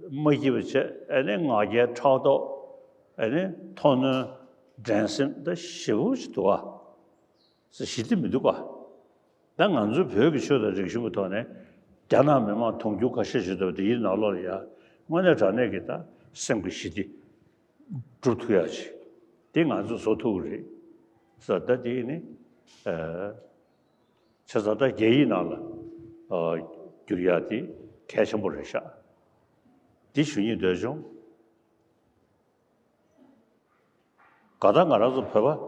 མ་སྐྱིད་པ་བྱས། ཨ་ནི་ང་རྒྱལ་ཕྲག་དོག་ཨ་ནི་མཐོ་གནོན་འགྲན་སེམས་ད་ཞེ་པོ་ཞིག་འདུག་ཨ། ས་ཞི་བདེ་མི་འདུག་ག་ད་ང་ཚོའི་བོད་ཀྱི་ཆོས་དང་རིག་གཞུང་གི་ཐོག་ནས་རྒྱ་ནག་མི་མང་མཐོང་ཆུང་ཁ་ཤས་ཤིག་འདུག་དེ་ཡིན་ནང་ལོགས་ལ་ཡ་དངོས་གནས་དྲང་གནས་ཀྱི་ད་སེམས་ཀྱི་ཞི་བདེ་སྒྲུབ་ཐུབ་ཡ་ཅིག་དེ་ང་ཚོས་བཟོ་ཐུབ་ཀྱི་རེད། ས་ད་དེ་ནི་ཨ། བྱས་ཙང་ད་རྒྱ་ཡིག་ནང་ལ་ཨ་བསྒྱུར་ཡ་དེ་གལ་ཆེན་པོ་རེད་ཤག་འདི་ཞུ་སྙིང་འདོད་བྱུང་། ག་ད་ང་རང་ཚོ་བོད་པ་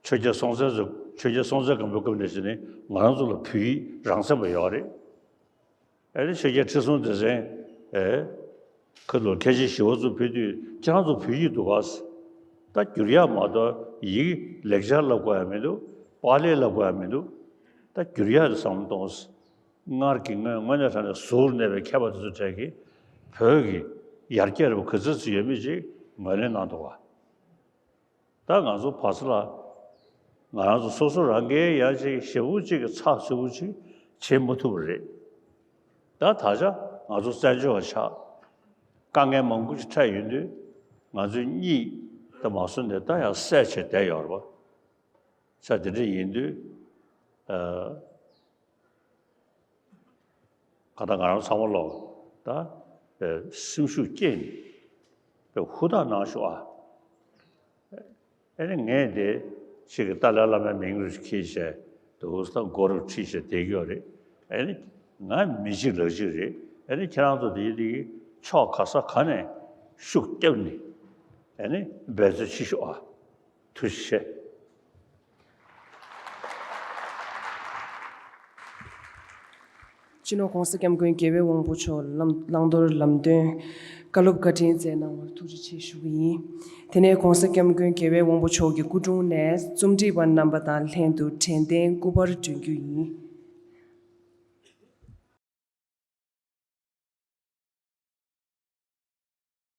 ཆོས་རྒྱལ་སྲོང་བཙན་ཚོ་ཆོས་རྒྱལ་སྲོང་བཙན་སྒམ་པོའི་སྐབས་ནས་བྱས་ནས་ང་རང་ཚོ་ལ་བོད་ཡིག་རང་བཙན་པ་ཡོད་རེད། ཨ་ནི་ཆོས་རྒྱལ་ཁྲི་སྲོང་ལྡེ་བཙན་ཨེ། ཁ་ལོ་ཁལ་གཅིག་ཞི་བ་འཚོ་ཕེབས་དུས་ཁྱེད་རང་ཚོ་བོད་ཡིག་འདུག་ག་ད་བསྒྱུར་ཡག་མ་གཏོགས་ཡིག་ལེགས་སྦྱར་བསླབ་དགོས་ཡ་མི་འདུག་པཱ་ལི་བསླབ་དགོས་ཡ་མི་འདུག་ད་བསྒྱུར་ཡག་དེ་བསམ་བློ་གཏོང་། སྔར་གྱི་དངོས་དངོས་གནས་དྲང་གནས་གཟུགས་གནས་པའི་མཁས་པ་དེ་ཚོ་གྲས་ཀྱིས་བོད་ཀྱི་ཡར་རྒྱས་རབ་ག་ཚོད་ཅིག་ཡོད་མེད་ཅིག་ངོས་ལེན་གནང་འདུག་ག་ད་ང་ཚོ་བར་ས་ལ་ང་རང་ཚོ་སོ་སོ་རང་གིས་ཡང་ཅིག་ཞེ་པོ་ཅིག་གི་ཚགས་ཚུད་པོ་ཅིག་བྱེད་མ་ཐུབ་པ་རེད། ད་ད་ཆ་ང་ཚོ་བཙན་བྱོལ་བ་ཆགས་དཀའ་ངལ་མང་པོ་ཅིག་འཕྲད་ཡོང་དུས་ང་ཚོའི་གཉིད་ད་མ་སོང་ནས་ད་ཡང་སད་བྱས་བསྡད་ཡོད་རེད་པ། ས་དེ་འདྲ་ཡིན་དུས་ཨ། ག་ད་ང་རང་ཚང་མ་ལོག་ད་སེམས་ཤུགས་སྐྱེད་ནས་ཧུར་ཐག་གནང་ཤོག་ཨ། ཨ་ནི་ངས་དེ་ཅིག་གི་ཏཱ་ལའི་བླ་མའི་མིང་རུ་འཁྱེར་བྱས་འདུག་ད་མགོ་རུ་ཁྲིད་བྱས་བསྡད་ཀྱི་ཡོད་རེད། ཨ་ནི་ང་མི་གཅིག་ལག་གཅིག་རེད། ཨ་ནི་ཁྱེད་རང་ཚོ་དེ་དེ་ཕྱོགས་ག་ས་ག་ནས་ཤུགས་བརྒྱབ་ནས་ཨ་ནི་འབད་རྩོལ་བྱེད་ཤོག་ཨ། ཐུགས་རྗེ་ཆེ། སྤྱི་ནོར་༸གོང་ས་༸སྐྱབས་མགོན་རྒྱལ་བའི་དབང་པོ་མཆོག་ལམ་བླང་དོར་ལམ་སྟོན་བཀའ་སློབ་བཀའ་དྲིན་སྩལ་གནང་བར་ཐུགས་རྗེ་ཆེ་ཞུ་གི་ཡིན། དེ་ནས་༸གོང་ས་༸སྐྱབས་མགོན་རྒྱལ་བའི་དབང་པོ་མཆོག་གི་སྐུ་དྲུང་ནས་རྩོམ་སྒྲིག་པ་རྣམ་པ་དང་ལྷན་དུ་དྲན་རྟེན་སྐུ་པར་སྒྲོན་རྒྱུ་ཡིན།